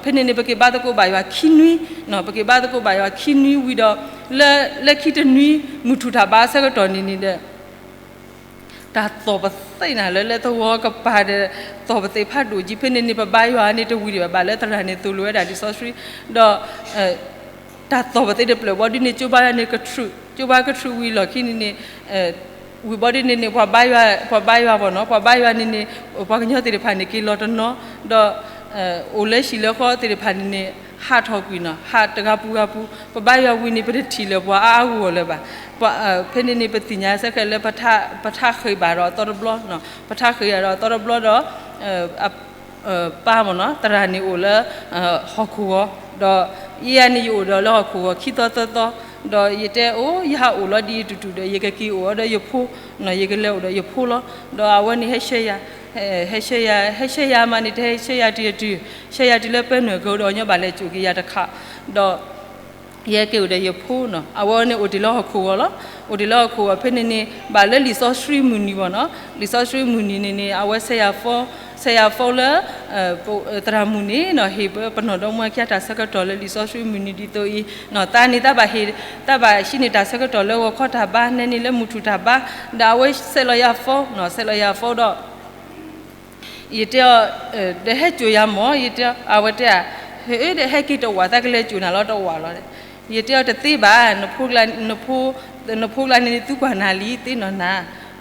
ဖဲန့ၣ်န့ၣ် ပက့ၤဘါသကိးဘၣ်ယွၤခံနွံ ပက့ၤဘါသကိးဘၣ်ယွၤခံနွံဝံၤဒီး လၢ လၢခံတနွံ မုၢ်ထူၣ်တၢ်ဘါအဆၢကတီၢ်န့ၣ်န့ၣ်ဒီး တၢ်သီၣ်ပသ့ၣ်နၤလၢ လၢသဝီကပၤဒီး သီၣ်ပသ့ၣ်ဖးဒိၣ်ကံ ဖဲန့ၣ်န့ၣ် ပဘါယွၤန့ၣ်တဝံၤဒံးဘၣ် ဘၣ်လၢသရၣ်န့ၣ်သိၣ်လိဝဲဒၣ်လံာ်စီဆှံ ဒီး တၢ်သီၣ်ပသ့ၣ်တဖျၢၣ်ဘီဒ်န့ၣ် ကၠိဘါယွၤန့ၣ်ကထြူး ကၠိဘါကထြူးဝံၤလီၢ်ခံန့ၣ်န့ၣ် ဝံၤဘီဒ်န့ၣ်န့ၣ် ပှၤဘါယွၤ ပှၤဘါယွၤဘၣ်နီၤ ပှၤဘါယွၤန့ၣ်န့ၣ် ပှၤကညီသ့ၣ်တဖၣ်န့ၣ် က့ၤလီၤတနီၤ ဒီး အိၣ်လၢဟံၣ်လၢဃီသ့ၣ်တဖၣ်န့ၣ်န့ၣ် ဟးထီၣ်ကွံာ်နီၤ ဟးတဂၤပူၤဂၤပူၤ ပဘါယွၤဝံၤန့ၣ် ပတထံၣ်လၢၤပှၤအါအါဂီၢ်ဂီၢ်လၢၤဘၣ် ဖဲန့ၣ်န့ၣ် ပသ့ၣ်ညါစ့ၢ်ကီးလၢ ပထးဃ့ၢ်ဘၣ်ဒီးအသီတဘျီ ပထးဃ့ၢ်ဘၣ်ဒီးအသီတဘျီဒီး ပၢ်မ့ၢ်နီၤ သရၣ်န့ၣ်အိၣ်လၢ ဟီၣ်ခိၣ်ဂီၤ ဒီး ယဲယၤန့ၣ် ယအိၣ်ဒီးလၢဟီၣ်ခိၣ်ဂီၤခံသီသၢသီ ဒီးယတဲအိၣ် ယဟးအိၣ်လီၤဒ်အံၤတုၤတုၤဒီး ယကက့ၤအိၣ်အီၤဒီးယဖိ ယကလဲၤအိၣ်ဒီးယဖိလီၤ ဒီးအဝဲန့ၣ် ဟဲဆှၢယၤ ဟဲဆှၢယၤ ဟဲဆှၢယၤမးန့ၣ် တဟဲဆှၢယၤတုၤတုၤ ဆှၢယၤတုၤလၢပဲနွဲၣ်ကဒီး ညီဘၣ်လဲၤစိာ်က့ၤယၤတခါ ဒီး ယဟဲက့ၤအိၣ်ဒီးယဖိနီၤ အဝဲန့ၣ်အိၣ်တ့ၢ်လၢဟီၣ်ခိၣ်ဂီၤလီၤ အိၣ်တ့ၢ်လၢဟီၣ်ခိၣ်ဂီၤ ဖဲန့ၣ်န့ၣ် ဘၣ်လၢလံာ်စီဆှံမုၢ်နံၤဘၣ်နီၤ လံာ်စီဆှံမုၢ်နံၤန့ၣ်န့ၣ် အဝဲဆဲးယၤ phone ဆဲးယၤ phone လၢ သရၣ်မုၣ်န့ၣ်နီၤ ဟ့ၣ်ပနီၢ်ဒီမါဝၤခံဂၤတၢ်ဆၢကတီၢ်လၢလံာ်စီဆှံမုၢ်နံၤဒ်သိးအံၤ သးန့ၣ် တၢ်ဘၣ်ဟ့ၣ် တၢ်ဘၣ်ဟံးန့ၢ်တၢ်ဆၢကတီၢ်လၢဂီၤခီတၢ်ဘါ နဲန့ၣ်လၢမုၢ်ထူၣ်တၢ်ဘါ ဒီးအဝဲဆဲးလီၤယၤ phone နီၤ ဆဲးလီၤယၤ phone ဒီး ယတဲအီၤ, ဒီးဟဲစိာ်ယၤမၢ်, ယတဲအီၤ, အဝဲတဲဧါ, ဟဲဒီးဟဲက့ၤတဝး သးကလဲၤစိာ်နၤလီၤတဝးလီၤ. ယတဲအီၤတသ့ဘၣ်, နဖိကျါန့ၣ်သုကွၢ်နၤလံ သ့ၣ်နီၣ်နၤ,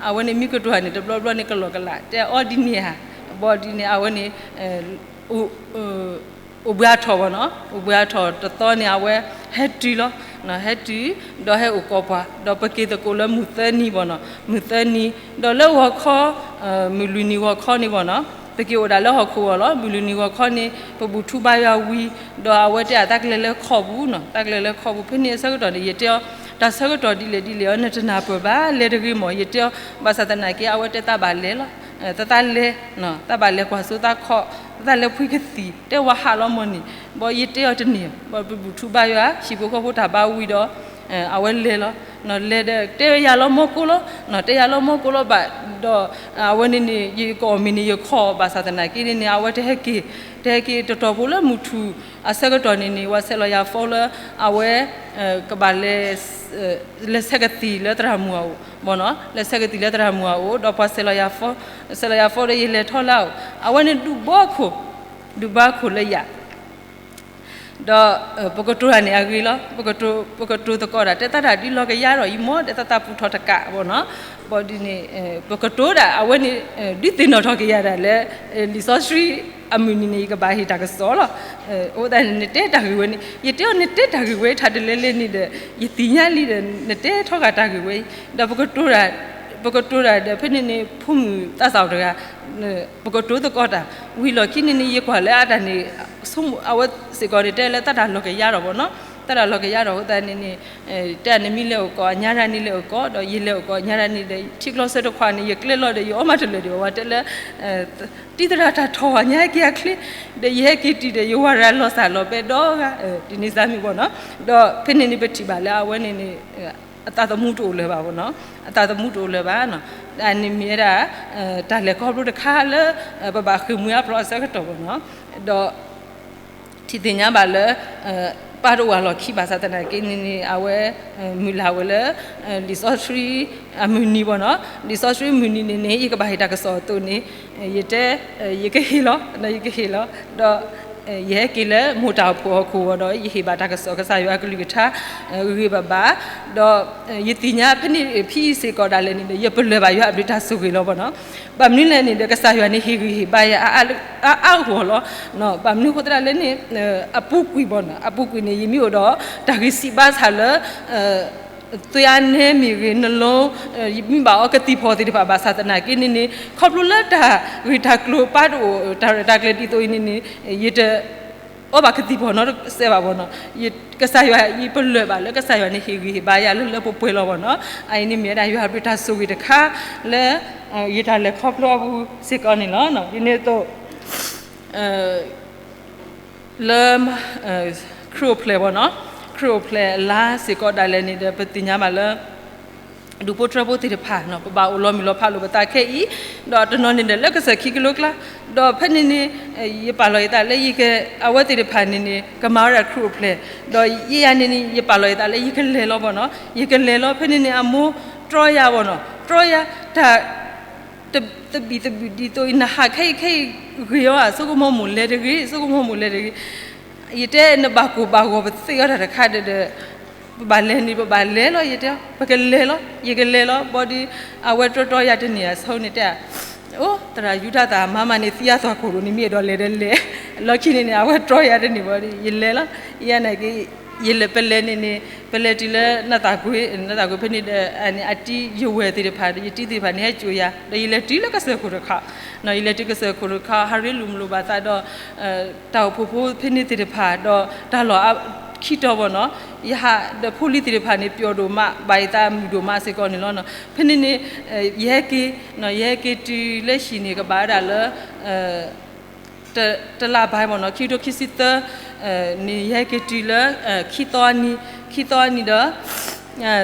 အဝဲန့ၣ်မ့ၢ်ကတိၤဧါန့ၣ် တဘျီဘျီန့ၣ်ကလီကလး တဲအီၤဒ်န့ၣ်ဧါ, ဘၣ်ဒ်န့ၣ် အဝဲန့ၣ် အိၣ်ဘှံးအါထီၣ်ဘၣ်နီၤ, အိၣ်ဘှံးအါထီၣ်တသီန့ၣ် အဝဲဟဲတုၤလီၤ, ဟဲတုၤ, ဒီးဟဲအိၣ်ကိးပှၤ, ဒီးပက့ၤသကိးလၢမုၢ်သၢနံၤဘၣ်နီၤ, မုၢ်သၢနံၤ, ဒီးလၢဂီၤခီ, မုၢ်လွံၢ်နံၤဂီၤခီန့ၣ်ဘၣ်နီၤ, ပက့ၤအိၣ်ဒၣ်လၢဟီၣ်ခိၣ်ဂီၢ်လီၤ, မုၢ်လွံၢ်နံၤဂီၤခီန့ၣ် ပဘူၣ်ထူဘါယွၤဝံၤ, ဒီးအဝဲတဲအသးကလဲၤလၢခီၣ်ပူၤနီၤ, သးကလဲၤလၢခီၣ်ပူၤ ဖဲန့ၣ်အဆၢကတီၢ်န့ၣ် ယတဲအီၤ, တၢ်ဆၢကတီၢ်ဒ်လဲၣ်ဒ်လဲၣ်အီၤ နတနၢ်ပၢၢ်ဘၣ် လဲၤတဂ့ၤမၢ်, ယတဲအီၤ, ဘၣ်ဆၣ်သနာ်က့ အဝဲတဲသးဘၣ်လဲၤလီၤ, သးသးလဲၤ, သးဘၣ်လဲၤကွၢ်စိသးခီ, သးသးလဲၤဖှံကသံၣ် တဲဝဲဟးလီၤမၢ်န့ၣ်, ဘၣ်ယတဲအီၤတန့ၢ်, ဘၣ်ပဘူၣ်ထူဘါယွၤ ဟံၣ်ဖိဃီဖိတၢ်ဘါဝံၤဒီး အဝဲလဲၤလီၤ, လဲၤဒီးတဲယၤလီၤမီၢ်ကိလီၤ, တဲယၤလီၤမီၢ်ကိလီၤဘၣ်, ဒီးအဝဲန့ၣ်န့ၣ် ယကအီၣ်မ့ၤန့ၣ် ယခီၣ်ဘၣ်ဆၣ်သနာ်က့န့ၣ်န့ၣ် အဝဲတဟဲက့ၤ, တဟဲက့ၤတတီၢ်ဖိလၢမုၢ်ထူၣ်အဆၢကတီၢ်န့ၣ်န့ၣ် ဝဲဆဲးလီၤယၤ phone လၢ အဝဲ ကဘၣ် လဲၤဆဲးကသံၣ်လၢသရၣ်မုၣ်အအိၣ်, ဘၣ်နီၤ, လဲၤဆဲးကသံၣ်လၢသရၣ်မုၣ်အအိၣ် ဒီးပှၤဆဲးလီၤယၤ phone, ဆဲးလီၤယၤ phone ဒီးယလဲၤထီၣ်လၢအအိၣ်, အဝဲန့ၣ်ဒုးဘၣ်ခိၣ်, ဒုးဘၣ်ခိၣ်လၢယၤ ဒီးပကတိၤတၢ်န့ၣ်အဂ့ၤလီၤ, ပကတိၤသကိးတၢ် တဲသးတၢ်ဒ်လီၤကယၤဒီးအံၤမၢ် တဲသးသးပူၤထီၣ်တကးဘၣ်နီၤ, ဘၣ်ဒ်န့ၣ် ပကတိၤဒၣ် အဝဲန့ၣ် ဒုးသ့ၣ်နီၣ်ထီၣ်က့ၤယၤဒၣ်လၢ လံာ်စီဆှံအမုၢ်နံၤန့ၣ် ယကဘၣ်ဟ့ၣ်တၢ်ကစီၣ်လီၤ, အဃိသတးန့ၣ် နတဲတၢ်ဂ့ၢ်ဝဲန့ၣ် ယတဲအီၤ နတဲတၢ်ဂ့ၢ်ဝဲ ထးတလဲလဲန့ၣ်ဒီး ယသ့ၣ်ညါလံဒီး နတဲထီၣ်က့ၤတၢ်ဂ့ၢ်ဝဲအံၤ ဒီးပကတိၤတၢ်, ပကတိၤတၢ်ဒီး ဖဲန့ၣ်န့ၣ် ဖိမုၣ်သးစၢ်တဂၤ ပကတိၤသကိးတၢ်, ဝံၤလီၢ်ခံန့ၣ်န့ၣ် ယကွၢ်လၢအတၢ်န့ၣ် ဆိကမိၣ် အဝဲစ့ၢ်ကီးန့ၣ် တဲလၢသးတၢ်လီၤကယၤဒီးဘၣ်နီၤ, သးတၢ်လီၤကယၤဒီး အဃိသတးန့ၣ်န့ၣ် တဲန့ၣ်မ့ၢ်လဲၤအိၣ်ကိးအညါဒၣ်န့ၣ် လဲၤအိၣ်ကိး ဒီးယလဲၤအိၣ်ကိးအညါဒၣ်န့ၣ်ဒီး ထံကျိဆၢတခွးန့ၣ် ယကျဲလီၤဒီး ယအီၣ်မးတလၢာ်ဒံးဘၣ် ဝဲတဲလၢ တံၤသရၣ်တၢ်ထီၣ်အညါဟဲက့ၤအချ့, ဒီးယဟဲက့ၤတုၤဒီး ယဝၤရၤလီၤစၢ်လီၤပဲဒီဂၤ, ဒ်န့ၣ်စၢ်မ့ၢ်ဘၣ်နီၤ, ဒီးဖဲန့ၣ်န့ၣ် ပထံၣ်ဘၣ်လၢအဝဲန့ၣ်န့ၣ် အသးသမူတအိၣ်လၢၤဘၣ်ဘၣ်နီၤ, အသးသမူတအိၣ်လၢၤဘၣ်နီၤ, အန့ၣ်မ့ၢ်ဝဲဒၣ် တၢ်လဲၤခီဖျိတခါလၢ ပဘၣ်ဃ့ၢ်မှံဟးဖျိးအဆၢကတီၢ်ဘၣ်နီၤ, ဒီး ထံၣ်သ့ၣ်ညါဘၣ်လၢ ပၢ်တအိၣ်အလီၢ်ခံဘၣ်ဆၣ်သနာ်က့န့ၣ်န့ၣ် အဝဲ မုၢ်လၢ်ဝဲလၢ လံာ်စီဆှံအမုၢ်နံၤဘၣ်နီၤ, လံာ်စီဆှံမုၢ်နံၤန့ၣ်န့ၣ် ယကဘၣ်ဟ့ၣ်တၢ်ကစီၣ်အသိးန့ၣ် ယတဲ ယကဟ့ၣ်လီၤ ယကဟ့ၣ်လီၤ, ဒီး ယဟဲက့ၤလၢမိၢ်တၢ်အိၣ်ဖှိၣ်ဟီၣ်ခိၣ်ဂီၢ်ဒီး ယဟ့ၣ်ဘၣ်တၢ်ကစီၣ် ကစၢ်ယွၤအကလုၢ်ကထါ ဂ့ၤဂ့ၤဘၣ်ဘၣ်, ဒီး ယသ့ၣ်ညါဖဲန့ၣ် ဖဲအံၤစ့ၢ်ကီးဒၣ်လဲာ်န့ၣ်ဒီး ယပလၢၢ်ဘၣ်ယွၤအဘျုးတၢ်ဆိၣ်ဂ့ၤလီၤဘၣ်နီၤ, ဘၣ်မနုၤလဲၣ်န့ၣ်ဒီး ကစၢ်ယွၤန့ၣ် ဟ့ၣ်ဂံၢ်ဟ့ၣ်ဘါယၤ အါအါဂီၢ်လီၤ, ဘၣ်မနုၤအဃိသတးလဲၣ်န့ၣ် အပူၤကွံာ်ဘၣ်နီၤ, အပူၤကွံာ်န့ၣ် ယမ့ၢ်အိၣ်ဒီး တၢ်ဂံၢ်စၢ်ဘါစၢ်လၢ သွေးအါနည်းမ့ၢ်ဂ့ၤ နှလုံး ယမ့ၢ်ဘၣ်အီကသံၣ်ဖီၣ်သ့ၣ်တဖၣ်ဘၣ်ဆၣ်သနာ်က့န့ၣ်န့ၣ် ခီဖျိလၢတၢ်ဂ့ၢ်တၢ်ကျိၤပၢ်တအိၣ် တၢ်ရဲၣ်တၢ်ကျဲၤဒ်သိးအံၤန့ၣ်န့ၣ် ယတ အီဘၣ်ကသံၣ်ဖီၣ်နီတစဲးဘၣ်ဘၣ်နီၤ, ကစၢ်ယွၤ ယပလၢၢ်ဘၣ်လၢကစၢ်ယွၤန့ၣ် ဟ့ၣ်ဂံၢ်ဟ့ၣ်ဘါယၤလၢလၢပှဲၤပှဲၤလီၤဘၣ်နီၤ, အအံၤန့ၣ်မ့ၢ်ဝဲဒၣ်ယွၤအဘျုးတၢ်ဆိၣ်ဂ့ၤတခါလၢ ယတၢ်လဲၤခီဖျိအပူၤစ့ၢ်ကီးန့ၣ်လီၤ. ဒ်န့ၣ်အသိး လၢ ခရံာ်အိၣ်ဖျဲၣ်ဘၣ်နီၤ, ခရံာ်အိၣ်ဖျဲၣ်အလါစ့ၢ်ကီးဒၣ်လဲာ်န့ၣ်ဒီး ပသ့ၣ်ညါဘၣ်လၢ ဒူၣ်ဖိထၢဖိသ့ၣ်တဖၣ်နီၤ ပဘၣ်အိၣ်လီၤမုၢ်လီၤဖးလိာ်ပသးခဲအံၤ, ဒီးတနီၤန့ၣ်ဒီးလၢကစၢၢ်ခံကလိကျါ, ဒီးဖဲန့ၣ်န့ၣ် ယပာ်လီၤယသးလၢယက အဝဲသ့ၣ်တဖၣ်န့ၣ်န့ၣ် ကမၤဝဲဒၣ်ခရံာ်အိၣ်ဖျဲၣ်, ဒီးယဲယၤန့ၣ်န့ၣ် ယပာ်လီၤယသးလၢယကလဲၤလီၤဘၣ်နီၤ, ယကလဲၤလီၤ ဖဲန့ၣ်န့ၣ် အမိၢ်တြီယၤဘၣ်နီၤ, တြီယၤ တၢ် တဘံၣ်တဘုၣ်ဒ်သိးအံၤ နဟးခဲအံၤခဲအံၤဂ့ၤအီၤဧါ, ဆိကမိၣ်မိၢ်လဲၤတဂ့ၤ, ဆိကမိၣ်မိၢ်လဲၤတဂ့ၤ, ယတဲနဘၣ်ကိၢ်ဘၣ်ဂီၤပသ့အီၤတၢ်တခါဒီး ပဘၣ်လဲၤန့ၣ် ပဘၣ်လဲၤလီၤ, ယတဲ ပကလဲၤလီၤ, ယကလဲၤလီၤ, ဘၣ်ဒီး အဝဲတြီတြီယၤတန့ၢ်အဆိန့ၣ်တဲ အိၣ် သရၣ်ယူဒၤသၣ်မါမးန့ၣ် သံအသီၣ်ခိၣ်လိာ်န့ၣ် မ့ၢ်အဲၣ်ဒိးလဲၤဒီးလဲၤ, လီၢ်ခံန့ၣ်န့ၣ် အဝဲတြီယၤတန့ၢ်ဘၣ်ဒီး ယလဲၤလီၤ, ယနာ်က့ ယလဲၤပလဲၤန့ၣ်န့ၣ် ပလဲၤတုၤလၢနသၣ်ကွ့, နသၣ်ကွ့ဖဲန့ၣ်ဒီး အန့ၣ်အတံၤယဝဲၢ်သ့ၣ်တဖၣ်ဒီး ယတံၤသ့ၣ်တဖၣ်န့ၣ် ဟဲစိာ်ယၤ ဒီးယလဲၤတုၤလၢကစၢၢ်ခိၣ်တခါ, ယလဲၤတုၤကစၢၢ်ခိၣ်တခါ ဟးရ့လိာ်မုာ်လိာ်ဘၣ်သးဒီး တၢ်အိၣ်ဖှိၣ်ဖိဖဲန့ၣ်သ့ၣ်တဖၣ် ဒီးတၢ်လီၢ်ခံတီၤဘၣ်နီၤ, ယဟးဒီးဖိလံၤသ့ၣ်တဖၣ်န့ၣ် ပျီဒိၣ်မး ဘၣ်ယသးမုာ်ဒိၣ်မးစ့ၢ်ကီးန့ၣ်လီၤ. ဖဲန့ၣ်န့ၣ် ယဟဲက့ၤ ယဟဲက့ၤတုၤလၢဟံၣ်န့ၣ် ကဘၣ်ဝဲဒၣ်လၢ တလါဘၣ်ဘၣ်နီၤ, ခံကထိခံဆံသၢ န့ၣ် ယဟဲက့ၤတုၤလၢ ခံသီအနံၤ, ခံသီအနံၤ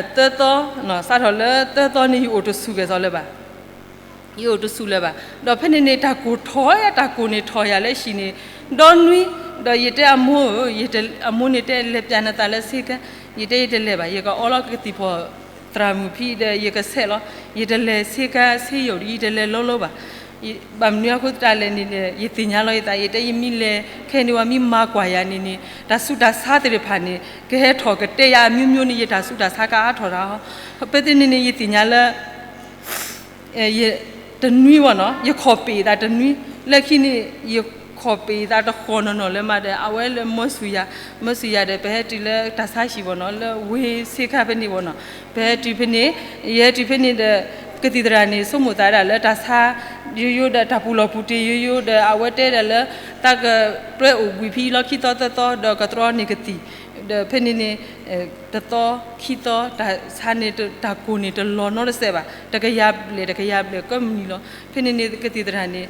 ဒီး သၢသီ စးထီၣ်လၢသၢသီန့ၣ် ယအိၣ်တဆူၣ်ကဲၣ်စီလၢၤဘၣ်, ယအိၣ်တဆူၣ်လၢၤဘၣ်. ဒီးဖဲန့ၣ်န့ၣ် တၢ်ကိၢ်ထီၣ်ယၤ, တၢ်ကိၢ်န့ၣ်ထီၣ်ယၤလၢဟံၣ်န့ၣ် ဒီနွံ, ဒီးယတဲအမိၢ်ဧၢ, အမိၢ်န့ၣ်တဲ လဲၤပျးနသးလၢဆ့ကၤ, ယတဲယတလဲၤဘၣ်, ယကအီလီၤကသံၣ်ဖီၣ်သရၣ်မုၣ်ဖဲဒီး ယကဆဲးလီၤ, ယတလဲၤဆ့ကၤဆ့ယိာ်ဒီး ယတလဲၤလီၤလီၤဘၣ်. ဘၣ်မနုၤအဃိသတးလဲၣ်န့ၣ် ယသ့ၣ်ညါလီၤယသး ယတဲယမ့ၢ်လဲၤခဲအံၤန့ၣ် ဝဲမ့ၢ်မၤကွၢ်ယၤန့ၣ်န့ၣ် တၢ်ဆူးတၢ်ဆါသ့ၣ်တဖၣ်န့ၣ် ကဟဲထီၣ်ကတဲယၤအမျိုးမျိုးန့ၣ် ယတၢ်ဆူးတၢ်ဆါကအါထီၣ်တၢ်, ဖဲသ့ၣ်န့ၣ်န့ၣ် ယသ့ၣ်ညါလၢ တနွံဘၣ်နီၤ ယခီၣ်ပ့ၣ်သးတနွံ, လၢခံန့ၣ် ယခီၣ်ပ့ၣ်သးတဃီၤနီၢ်နီၢ်လၢမးဒီး အဝဲလၢမၢဆူၣ်ယၤ, မၢဆူၣ်ယၤဒီး ပဟဲတုၤလၢတၢ်ဆါဟံၣ်ဘၣ်နီၤ လၢဝ့ၢ်ဆ့ခါဖဲန့ၣ်ဘၣ်နီၤ, ပဟဲတုၤဖဲန့ၣ်, ယဟဲတုၤဖဲန့ၣ်ဒီး ကသံၣ်သရၣ်န့ၣ် ဆိကမိၣ်သးဒၣ်လၢတၢ်ဆါ ယိယိဒီး တၢ်ပူၤလီၢ်ပူၤတ့ၢ်ယိယိဒီး အဝဲတဲဒၣ်လၢ သးကတွဲအိၣ်ဘှံးဖဲအံၤလီၤ ခံသီသၢသီ ဒီးကတြီန့ၢ်ကသံၣ်, ဒီးဖဲန့ၣ်န့ၣ် တသီ ခံသီ တၢ်ဆါန့ၣ် တၢ်ကိၢ်န့ၣ်တလီၤနီတစဲးဘၣ်, တကယၤဘျဲၣ် တကယၤဘျဲၣ်ကမုၢ်နံၤလီၤ. ဖဲန့ၣ်န့ၣ် ကသံၣ်သရၣ်န့ၣ်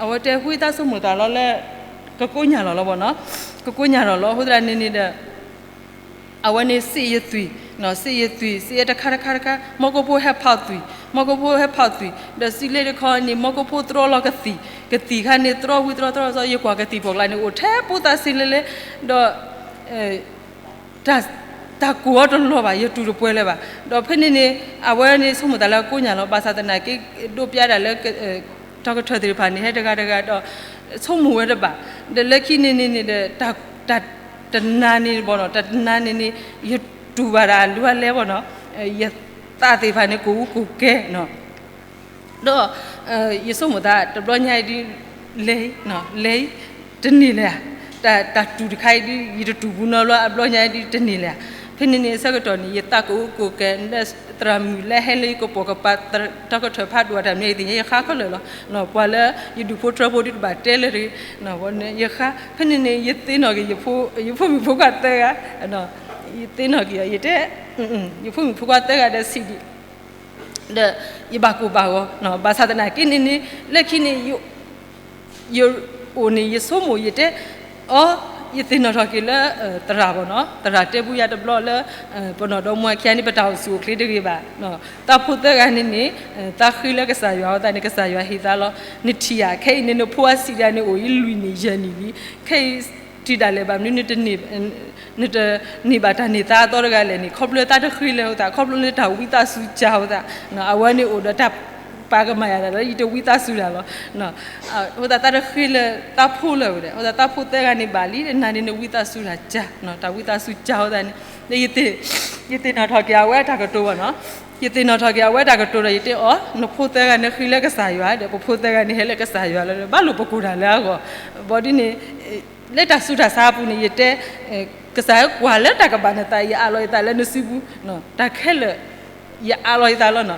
အဝဲတဲ ဝံသးစူၤမိၣ်သးလီၤလၢ ကကိးညၣ်လီၤလီၤဘၣ်နီၤ, ကကိးညၣ်လီၤလီၤ အဃိသတးန့ၣ်န့ၣ်ဒီး အဝဲန့ၣ်စံးယသွံၣ်, စံးယသွံၣ် စံးယတခါတခါတခါ မီၢ်ကိၣ်ဖိဟဲဖးသွံၣ်, မီၢ်ကိၣ်ဖိဟဲဖးသွံၣ် ဒီးစံးလၢတခီန့ၣ် မီၢ်ကိၣ်ဖိတြီလီၤကသံၣ်, ကသံၣ်ခါန့ၣ် တြီဝံတြီတြီစီ ယကွၢ်ကသံၣ်ဖီၣ်ကျါန့ၣ် အိၣ်ထဲပိသးစ့လဲလဲ ဒီး တၢ်ကိၢ်အီၤတလီၤဘၣ် ယတူၢ်တပှဲၤလၢၤဘၣ်. ဒီးဖဲန့ၣ်န့ၣ် အဝဲန့ၣ်ဆိကမိၣ်သးလၢကိးညၣ်လီၤ ဘၣ်ဆၣ်သနာ်က့ ဒိးပျးဒၣ်လၢ တၢ်ကထၢၣ်သ့ၣ်တဖၣ်န့ၣ် ဟဲတဂၤတဂၤဒီး ဆိကမိၣ်ဝဲတဘၣ်, ဒီးလၢခံန့ၣ်န့ၣ်န့ၣ်ဒီး တၢ်တနၤန့ၣ်ဘၣ်နီၤ တၢ်တနၤန့ၣ်န့ၣ် ယတူၢ်ဘၣ်ဒၣ်အလူၤအလဲဘၣ်နီၤ, ယသးသ့ၣ်တဖၣ်န့ၣ် ကိၢ်အူကိၢ်ကဲနီၤ ဒီး ယဆိကမိၣ်သး တဘျီညါအံၤဒ် လဲၤ လဲၤ တန့ၢ်လၢၤဧါ, တၢ်တူၢ်တခါအံၤဒ် ယတတူၢ်ဘူးနီတဘျီ အဘျီညါအံၤဒ်တန့ၢ်လၢၤဧါ. ဖဲန့ၣ်န့ၣ် ဆၢကတီၢ်န့ၣ် ယသးကအိၣ်ကိၢ်ကဲ သရၣ်မုၣ်လၢဟဲလၢယကပိာ်ကပၤ တၢ်ကထၢၣ်ဖးဒိၣ်အတၢ်မံၤ ယသ့ၣ်ညါယဃါခဲလၢာ်လီၤ. ပှၤလၢယဒူၣ်ဖိထၢဖိဒ်တဘၣ်တဲလၢတဂ့ၤ, ယဃါ ဖဲန့ၣ်န့ၣ် ယသ့ၣ်နီၣ်က့ၤ ယဖိမုၣ်ဖိခွါသၢဂၤ, ယသ့ၣ်နီၣ်က့ၤအီၤ ယတဲ ယဖိမုၣ်ဖိခွါသၢဂၤဒီးစံးဒ် ဒီးယဘၣ်ကိၢ်ဘၣ်ဂီၤ, ဘၣ်ဆၣ်သနာ်က့န့ၣ်န့ၣ် လၢခံန့ၣ် ယအိၣ်န့ၣ် ယဆိကမိၣ် ယတဲအီၤ ယသ့ၣ်နီၣ်ထီၣ်က့ၤလၢ သရၣ်ဘၣ်နီၤ, သရၣ်တဲဘူးယၤတဘျီလၢ ပနီၢ်ဒီမါခံဂၤန့ၣ် ပတၢ်အိၣ်ဆူၣ်အိၣ်ချ့တဂ့ၤဘၣ်, သးဖိသၢဂၤန့ၣ်န့ၣ် သးဃ့လၢကစၢ်ယွၤအဃိသတးန့ၣ် ကစၢ်ယွၤဟ့ၣ်သးလီၤ. နထံၣ်ဧါ ခဲအံၤန့ၣ် နဖိအဆံးဒၣ်န့ၣ် အိၣ်အံၤလွံၢ်နံၣ်ယဲၢ်နံၣ်လံ, ခဲအံၤ တုၤဒၣ်လဲာ်ဘၣ်မနုၤ နတန့ၢ်ဘၣ်တၢ်န့ၢ်သါအသီတဂၤလဲၣ်န့ၣ် ခီဖျိလၢသးတဃ့လၢၤအဃိသတး ခီဖျိလၢတၢ်ဝံသးစူၤစှၤအဃိသတး, အဝဲန့ၣ်အိၣ်ဒီးတၢ်ပာ်ကမၣ်ယၤဒၣ်လၢ ယတဝံသးစူၤတၢ်လီၤ. အဃိသတးသးတဃ့လၢၤသးဖိလၢၤဝဲဒီး အဃိသတးသးဖိသၢဂၤန့ၣ်ဘၣ်လံ နၤန့ၣ်နဝံသးစူၤတၢ်စှၤ, တၢ်ဝံသးစူၤစှၤအဃိသတးန့ၣ် ယသ့ၣ်နီၣ်ထီၣ်က့ၤအဝဲတၢ်ကတိၤဘၣ်နီၤ, ယသ့ၣ်နီၣ်ထီၣ်က့ၤအဝဲတၢ်ကတိၤဒီး ယတဲအီၤ နဖိသၢဂၤန့ၣ်ဃ့လၢကစၢ်ယွၤဒီး ပဖိသၢဂၤန့ၣ်ဟဲလၢကစၢ်ယွၤလီၤဒီး ဘၣ်လိာ်ပကိၢ်တၢ်လၢအဂီၢ်, ဘၣ်ဒ်န့ၣ် လၢတၢ်ဆူးတၢ်ဆါအပူၤန့ၣ် ယတဲ ကစၢ်ယွၤကွၢ်လၢတၢ်ကဘၣ်နသး ယအးလီၤယသးလၢနစုပူၤ, တၢ်ခဲလၢာ် ယအးလီၤယသးလီၤ.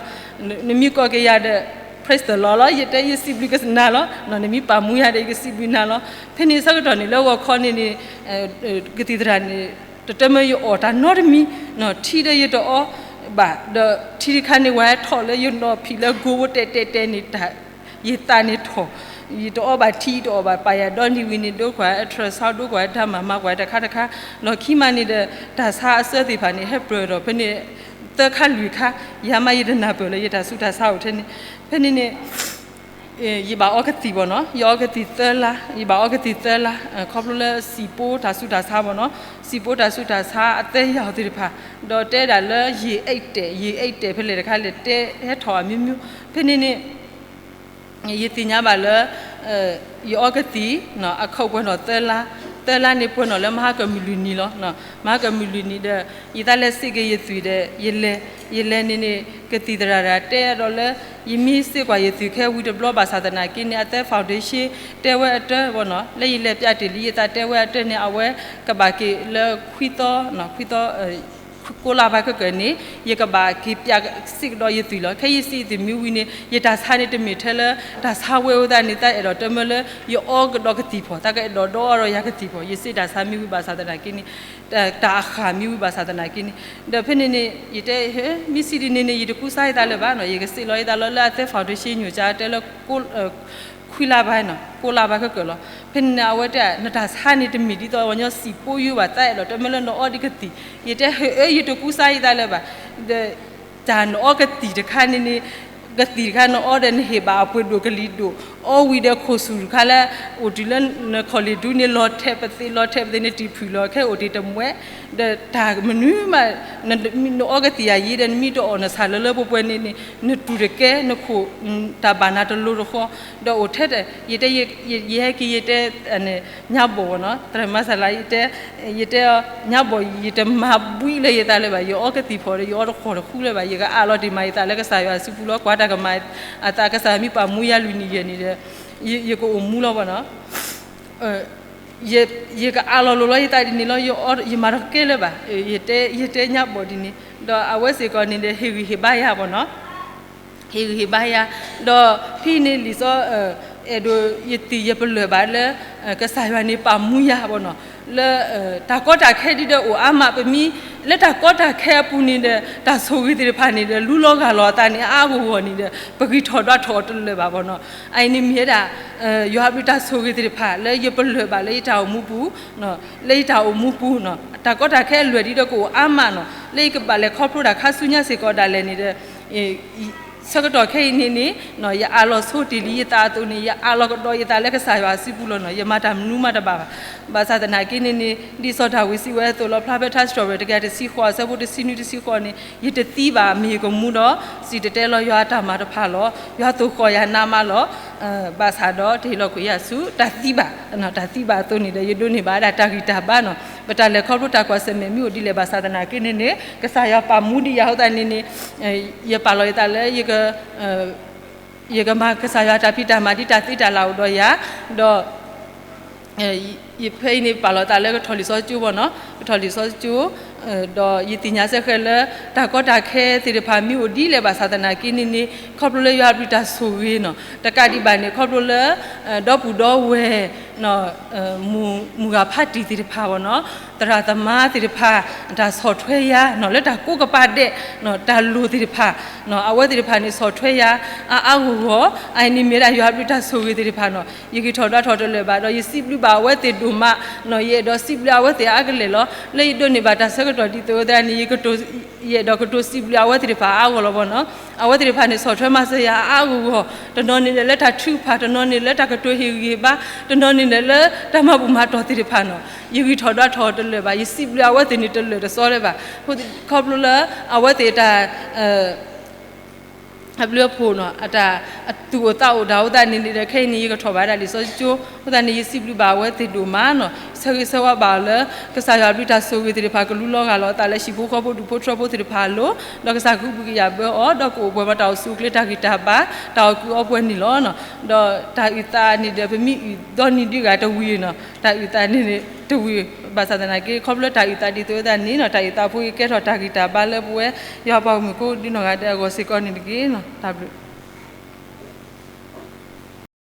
နမ့ၢ်ကိးက့ၤယၤဒီး praise the Lord လီၤ, ယတဲယစံးဘျုးကစၢ်နၤလီၤ. နမ့ၢ်ပာ်မူယၤဒီး ယကစံးဘျုးနၤလီၤ. ဖဲန့ၣ်ဆၢကတီၢ်န့ၣ် လၢဂီၤခီန့ၣ်န့ၣ် ကသံၣ်သရၣ်န့ၣ် တတမၢယအီၣ်တၢ်နီတမံၤ, ထံဒီးယတအီဘၣ်, ဒီးထံတခါန့ၣ် ဝဲထီၣ်လၢယနီၢ်ဖံးလၢဂိဝဲတဲတဲတဲန့ၣ် ယသးန့ၣ်ထီၣ်, ယတအီဘၣ်ထံ ယတအီဘၣ်ပၢ်ယၤဒီနံၤဝံၤန့ၣ် ဒိကွၢ် ultrasound ဒိကွၢ်တၢ်မၤ မၤကွၢ်တခါတခါ, လီၢ်ခံမးန့ၣ်ဒီး တၢ်ဆါအစၢသ့ၣ်တဖၣ်န့ၣ် ဟဲပြၢၤထီၣ်ဖဲန့ၣ် သၢခါလွံၢ်ခါ, ယၤမးယတနၢ်ပၢၢ်လၢယတၢ်ဆူးတၢ်ဆါအိၣ်ထဲန့ၣ်, ဖဲန့ၣ်န့ၣ် ယဘၣ်အီကသံၣ်ဘၣ်နီၤ, ယအီကသံၣ်သၢလါ, ယဘၣ်အီကသံၣ်သၢလါ, ခီဖျိလၢစံၣ်ပိတၢ်ဆူးတၢ်ဆါဘၣ်နီၤ, စံၣ်ပိတၢ်ဆူးတၢ်ဆါအသဲယၢ်အီၤသ့ၣ်တဖၣ်, ဒီးတဲဒၣ်လၢ ရေအိတ်တဲာ် ရေအိတ်တဲာ် ဖဲလဲၣ်တခါလဲၣ် တဲဟဲထီၣ်အမျိုးမျိုး, ဖဲန့ၣ်န့ၣ် ယသ့ၣ်ညါဘၣ်လၢ ယအီကသံၣ် အခီၣ်ပှဲၤနီၣ်သၢလါ, သၢလါန့ၣ်ပှဲၤနီၣ်လၢမဟါကမုၢ်လွံၢ်နံၤလီၤ. မဟါကမုၢ်လွံၢ်နံၤဒီး ယသးလဲၤစံးက့ၤယသွံၣ်ဒီး ယလဲၤ, ယလဲၤန့ၣ်န့ၣ် ကသံၣ်သရၣ်တၢ်တဲအဒိးလၢ ယမ့ၢ်စ့ကွၢ်ယသွံၣ်ခဲဝံၤတဘျီ ဘၣ်ဆၣ်သနာ်က့န့ၣ် အသဲ foundation တဲဝဲအတၢၢ်ဘၣ်နီၤ, လၢယလဲၤပျးတ့ၢ်လံယသးတဲဝဲအတၢၢ်န့ၣ် အဝဲကဘၣ်က့ၤလၢခွံသီ, ခွံသီ ကိးလါဘၣ်ခဲကၢၢ်န့ၣ် ယကဘၣ်က့ၤပျးစ့ကဒီးယသွံၣ်လီၤ. ခဲယစံးယသွံၣ်မ့ၢ်ဝံၤန့ၣ် ယတၢ်ဆါန့ၣ်တမ့ၢ်ထဲလၢ တၢ်ဆါဝဲအဃိသတးန့ၣ် သးအဲၣ်ဒိးတမၢလၢ ယအီကဒီးကသံၣ်ဖီၣ်, သးကအဲၣ်ဒိးဒီးအီဒီးယၤကသံၣ်ဖီၣ်, ယစံးတၢ်ဆါမ့ၢ်ဝံၤဘၣ်ဆၣ်သနာ်က့န့ၣ်, တၢ်အဃၣ်မ့ၢ်ဝံၤဘၣ်ဆၣ်သနာ်က့န့ၣ်, ဒီးဖဲန့ၣ်န့ၣ် ယတဲ မ့ၢ်စံးဒ်န့ၣ်န့ၣ် ယတကူစါယသးလၢၤဘၣ်နီၤ, ယကစံးလီၤယသးလီၤလၢအသဲ foundation ညိၣ်ကါတဲလၢ ခွံလါဘၣ်နီၤ, ကိးလါဘၣ်ခဲကၢၢ်လီၤ. ဖဲန့ၣ်န့ၣ် အဝဲတဲ နတၢ်ဆါန့ၣ်တမ့ၢ်ဒ်သိးပှၤကညီစံၣ်ပိယိဘၣ်, သးအဲၣ်ဒိးတမၢလၢနအီဒ်ကသံၣ်, ယတဲ ဟဲအၢ ယတကူစါယသးလၢၤဘၣ်, ဒီး တၢ်နအီကသံၣ်တခါန့ၣ်န့ၣ် ကသံၣ်တခါ နအီဒီးနဟ့ၣ်ဘၣ်အပှ့ၤဒိၣ်ကလံၤဒိၣ်, အီဝံၤဒီးခိၣ်ဆူၣ်တခါလၢ အိၣ်တုၤလၢနခီၣ်လ့ၣ်ဒူန့ၣ် လီၤထဲးပသ့ လီၤထဲးပသ့ နတံၢ်ဖုၣ်လီၤခဲ အိၣ်တ့ၢ်တမှဲ, ဒီးတၢ်မနုၤမး နအီကသံၣ်ယၤယံၤဒီး နမ့ၢ်တအီၣ်နဆၣ်လၢလၢပှဲၤပှဲၤန့ၣ်န့ၣ် နတူၢ်တကဲ နခိၣ် တၢ်ဘၣ်နၤတလိၤတဃီ, ဒီးအိၣ်ထဲတ ယတဲ ယဟဲက့ၤ ယတဲ ညါဘီၣ်ဘီၣ်နီၤ သရၣ်မၤစၢ်လၢ ယတဲ ယတဲ ညါဘီၣ် ယတမၤဘှံးလၢယသးလၢၤဘၣ်, ယအီကသံၣ်ဖီၣ်ဒီး ယအီတဃီၣ်တဃူလၢၤဘၣ်, ယကအးလီၤတ့ၢ်မးယသးလၢကစၢ်ယွၤအစုပူၤလီၤ. ကွၢ်တၢ်ကမၤအသး ကစၢ်ယွၤမ့ၢ်ပာ်မူယၤလွံၢ်နံၣ်ယဲၢ်နံၣ်ဒီး ယကအိၣ်မူလီၤဘီၣ်နီၤ. ယကအးလီၤလိၤလီၤယသးဒ်န့ၣ်လီၤ. ယမၤတကဲလၢၤဘၣ်. ယတဲ ယတဲညါဘီၣ်ဒ်န့ၣ် ဒီးအဝဲစ့ၢ်ကီးန့ၣ်ဒီး ဟ့ၣ်ဂံၢ်ဟ့ၣ်ဘါယၤဘီၣ်နီၤ. ဟ့ၣ်ဂံၢ်ဟ့ၣ်ဘါယၤ, ဒီးဖဲန့ၣ်လံာ်စီ အဲၣ်ဒိး ယသ့ၣ်ယပလၢၢ်ဘၣ်လၢ ကစၢ်ယွၤန့ၣ်ပာ်မူယၤဘီၣ်နီၤ, လၢ တၢ်ကီတၢ်ခဲဒ်ဒီးအိၣ်အါမး ပမ့ၢ် လၢတၢ်ကီတၢ်ခဲအပူၤန့ၣ်ဒီး တၢ်ဆိၣ်ဂ့ၤသ့ၣ်တဖၣ်န့ၣ်ဒီး လူလီၤဂၢ်လီၤအသးန့ၣ်အါအါဂီၢ်ဂီၢ်န့ၣ်ဒီး ပဂံၢ်ထီၣ်ဒွးထီၣ်အီၤတလၢာ်ဘၣ်ဘီၣ်နီၤ. အအံၤန့ၣ်မ့ၢ်ဝဲဒၣ် ယွၤအဘျုးတၢ်ဆိၣ်ဂ့ၤသ့ၣ်တဖၣ် လၢယပလၢၢ်ဘၣ်လၢယတၢ်အိၣ်မူပူၤ လၢယတၢ်အိၣ်မူပူၤနီၤ, တၢ်ကီတၢ်ခဲအလွဲၢ်ဒ်ဒီးကအိၣ်အါမးနီၤ, လၢယကဘၣ်လဲၤခီဖျိတၢ်ခါဆူညါစ့ၢ်ကီးဒၣ်လဲာ်န့ၣ်ဒီး ဆၢကတီၢ်ခဲအံၤန့ၣ်န့ၣ် ယအးလီၤဆိတ့ၢ်လံယသးအသိးန့ၣ် ယအးလီၤကဒီးယသးလၢကစၢ်ယွၤအစုပူၤလီၤနီၤ, ယမၤတၢ်မနုၤမးတဘၣ်ဘၣ်. ဘၣ်ဆၣ်သနာ်က့န့ၣ်န့ၣ် ဒ်စီၤဒၤဝံးစံးဝဲအသိးလီၤ, ဖျါဖဲထါစံးထီၣ်ပတြၢၤတကယၤတဆံဃိး အဆၢဖိတဆံနွံတဆံဃိးန့ၣ် ယတသံဘၣ် မ့ၢ်ယကမူဒီး စံၣ်တဲၤတဲလီၤယွၤအတၢ်မၤတဖၣ်လီၤ. ယွၤသိၣ်ဃီၣ်ယၤနးမးလီၤ. ဘၣ်ဆၣ်ဒီးတဟ့ၣ်လီၤကွံာ်ယၤဆူတၢ်သံဘၣ်, တၢ်သံဘၣ်အသိးန့ၣ်ဒီး ယဒိးန့ၢ်ဘၣ်ဝဲဒၣ်တၢ်ဂံၢ်တၢ်ဘါနီၤ, ပတၢ်လဲၤခီဖျိတၢ်ကွၢ်ဆၢၣ်မဲာ်မ့ၢ်အိၣ်ဒ်လဲၣ်ဘၣ်ဆၣ်သနာ်က့န့ၣ်န့ၣ် ကစၢ်ယွၤပာ်မူဒံးယၤအဃိသတးန့ၣ်န့ၣ် ယပာ်လီၤယသးလၢ ယကမၤကစၢ်ယွၤတၢ်ဖံးတၢ်မၤဒ်တၢ်သ့တၢ်လၤအိၣ်ဒီးယၤ, ဒီး ဖဲအံၤန့ၣ်ပာ်လီၤသးလၢကထီၣ်လံာ်စီဆှံကၠိဘီၣ်နီၤ, ကထီၣ်လံာ်စီဆှံကၠိ, ဒီးယသ့ၣ်ညါစ့ၢ်ကီးလၢ တၢ်ကီတၢ်ခဲသ့ၣ်တဖၣ်မ့ၢ်အိၣ်ဒ်လဲၣ်ဘၣ်ဆၣ်သနာ်က့န့ၣ်န့ၣ် ခီဖျိလၢယွၤအဘျုးတၢ်ဆိၣ်ဂ့ၤနီၤ, တကးဒံးဘၣ်န့ၣ် ခီဖျိလၢ ဒီပုၢ်ဒီဝဲၢ် မုၢ်ဂၤဖးတံၢ်သ့ၣ်တဖၣ်ဘီၣ်နီၤ, သရၣ်သမါသ့ၣ်တဖၣ် တၢ်ဆီၣ်ထွဲယၤနီၤ လၢတၢ်ကိးကပၤဒဲး တၢ်လိၣ်သ့ၣ်တဖၣ် အဝဲသ့ၣ်တဖၣ်န့ၣ်ဆီၣ်ထွဲယၤ အါအါဂီၢ်ဂီၢ်, အအံၤန့ၣ်မ့ၢ်ဝဲဒၣ်ယွၤအဘျုးတၢ်ဆိၣ်ဂ့ၤသ့ၣ်တဖၣ်နီၤ, ယဂံၢ်ထီၣ်ဒွးထီၣ်တလၢာ်ဘၣ်ဒီး ယစံးဘျုးဘၣ်အဝဲသ့ၣ်ဒိၣ်မးနီၤ, ယအဲၣ်ဒိးစံးဘျုးအဝဲသ့ၣ်အါကလဲာ်လီၤ. လၢယဒိးန့ၢ်ဘၣ်တၢ်ဆၢကတီၢ်ဒ်သိးသတးန့ၣ် ယအဲၣ်ဒိးကတိၤစံးဘျုးအဝဲသ့ၣ်တဖၣ်အါဂီၢ်လီၤဘီၣ်နီၤ, အဝဲသ့ၣ်တဖၣ်န့ၣ်ဆီၣ်ထွဲမၤစၢၤယၤအါအါဂီၢ်ဂီၢ်, တနီၤန့ၣ်ဒီးလၢတၢ်ထုကဖၣ်, တနီၤန့ၣ်လၢတၢ်ကတိၤဟ့ၣ်ဂံၢ်ဟ့ၣ်ဘါ, တနီၤန့ၣ်ဒီးလၢတၢ်မၤဘူၣ်မၤတီၢ်သ့ၣ်တဖၣ်နီၤ, ယဂံၢ်ထီၣ်ဒွးထီၣ်တလၢာ်ဘၣ်, ယစံးဘျုးအဝဲသ့ၣ်န့ၣ်တလၢာ်တစီလၢၤဘၣ်, ခီဖျိလၢအဝဲသ့ၣ်တၢ် အဘျုးအဖှိၣ်နီၤ, အတၢ် အသူၣ်အိၣ်သးအိၣ်ဒၣ်အဃိသတးန့ၣ်ဒီး ခဲအံၤန့ၣ် ယကထီၣ်ဘၣ်ဒၣ်လံာ်စီဆှံကၠိ, အဃိသတးန့ၣ် ယစံးဘျုးဘၣ်အဝဲသ့ၣ်ဒိၣ်မးနီၤ, ဆၢဂ့ၤဆၢဝါဘၣ်အီၤလၢ ကစၢ်ယွၤအဘျုးတၢ်ဆိၣ်ဂ့ၤသ့ၣ်တဖၣ် ကလူလီၤဂာ်လီၤအသးလၢဟံၣ်ဖိဃီဖိဒူၣ်ဖိထၢဖိသ့ၣ်တဖၣ်အလိၤ, ဒီးကစၢ်ကဟုကယာ်ဘၢအီၤ, ဒီးကအိၣ်ပှဲၤမၤတၢ်အိၣ်ဆူၣ်အိၣ်ချ့တၢ်ဂံၢ်တၢ်ဘါ, တၢ်အီၣ်ကုးအီပှဲၤန့ၣ်လီၤ. ဒီးတၢ်အုၣ်သးန့ၣ်ဒီး ပမ့ၢ်အုၣ်ဒီနံၤဒုးဂၤတဝံၤနီၤ, တၢ်အုၣ်သးန့ၣ်တဝံၤ, ဘၣ်ဆၣ်သနာ်က့ ခီဖျိတၢ်အုၣ်သးဒ်သိးသတးန့ၣ်နီၤ, တၢ်အုၣ်သးဖိကကဲထီၣ်တၢ်ဂံၢ်တၢ်ဘါလၢပဝဲ ယွၤပှၤဂီၢ်မုၢ်ကိးဒ်နီၢ်ဂၤဒဲးအဂီၢ်စ့ၢ်ကီးန့ၣ်တက့ၢ်နီၤ, တၢ်ဘျုး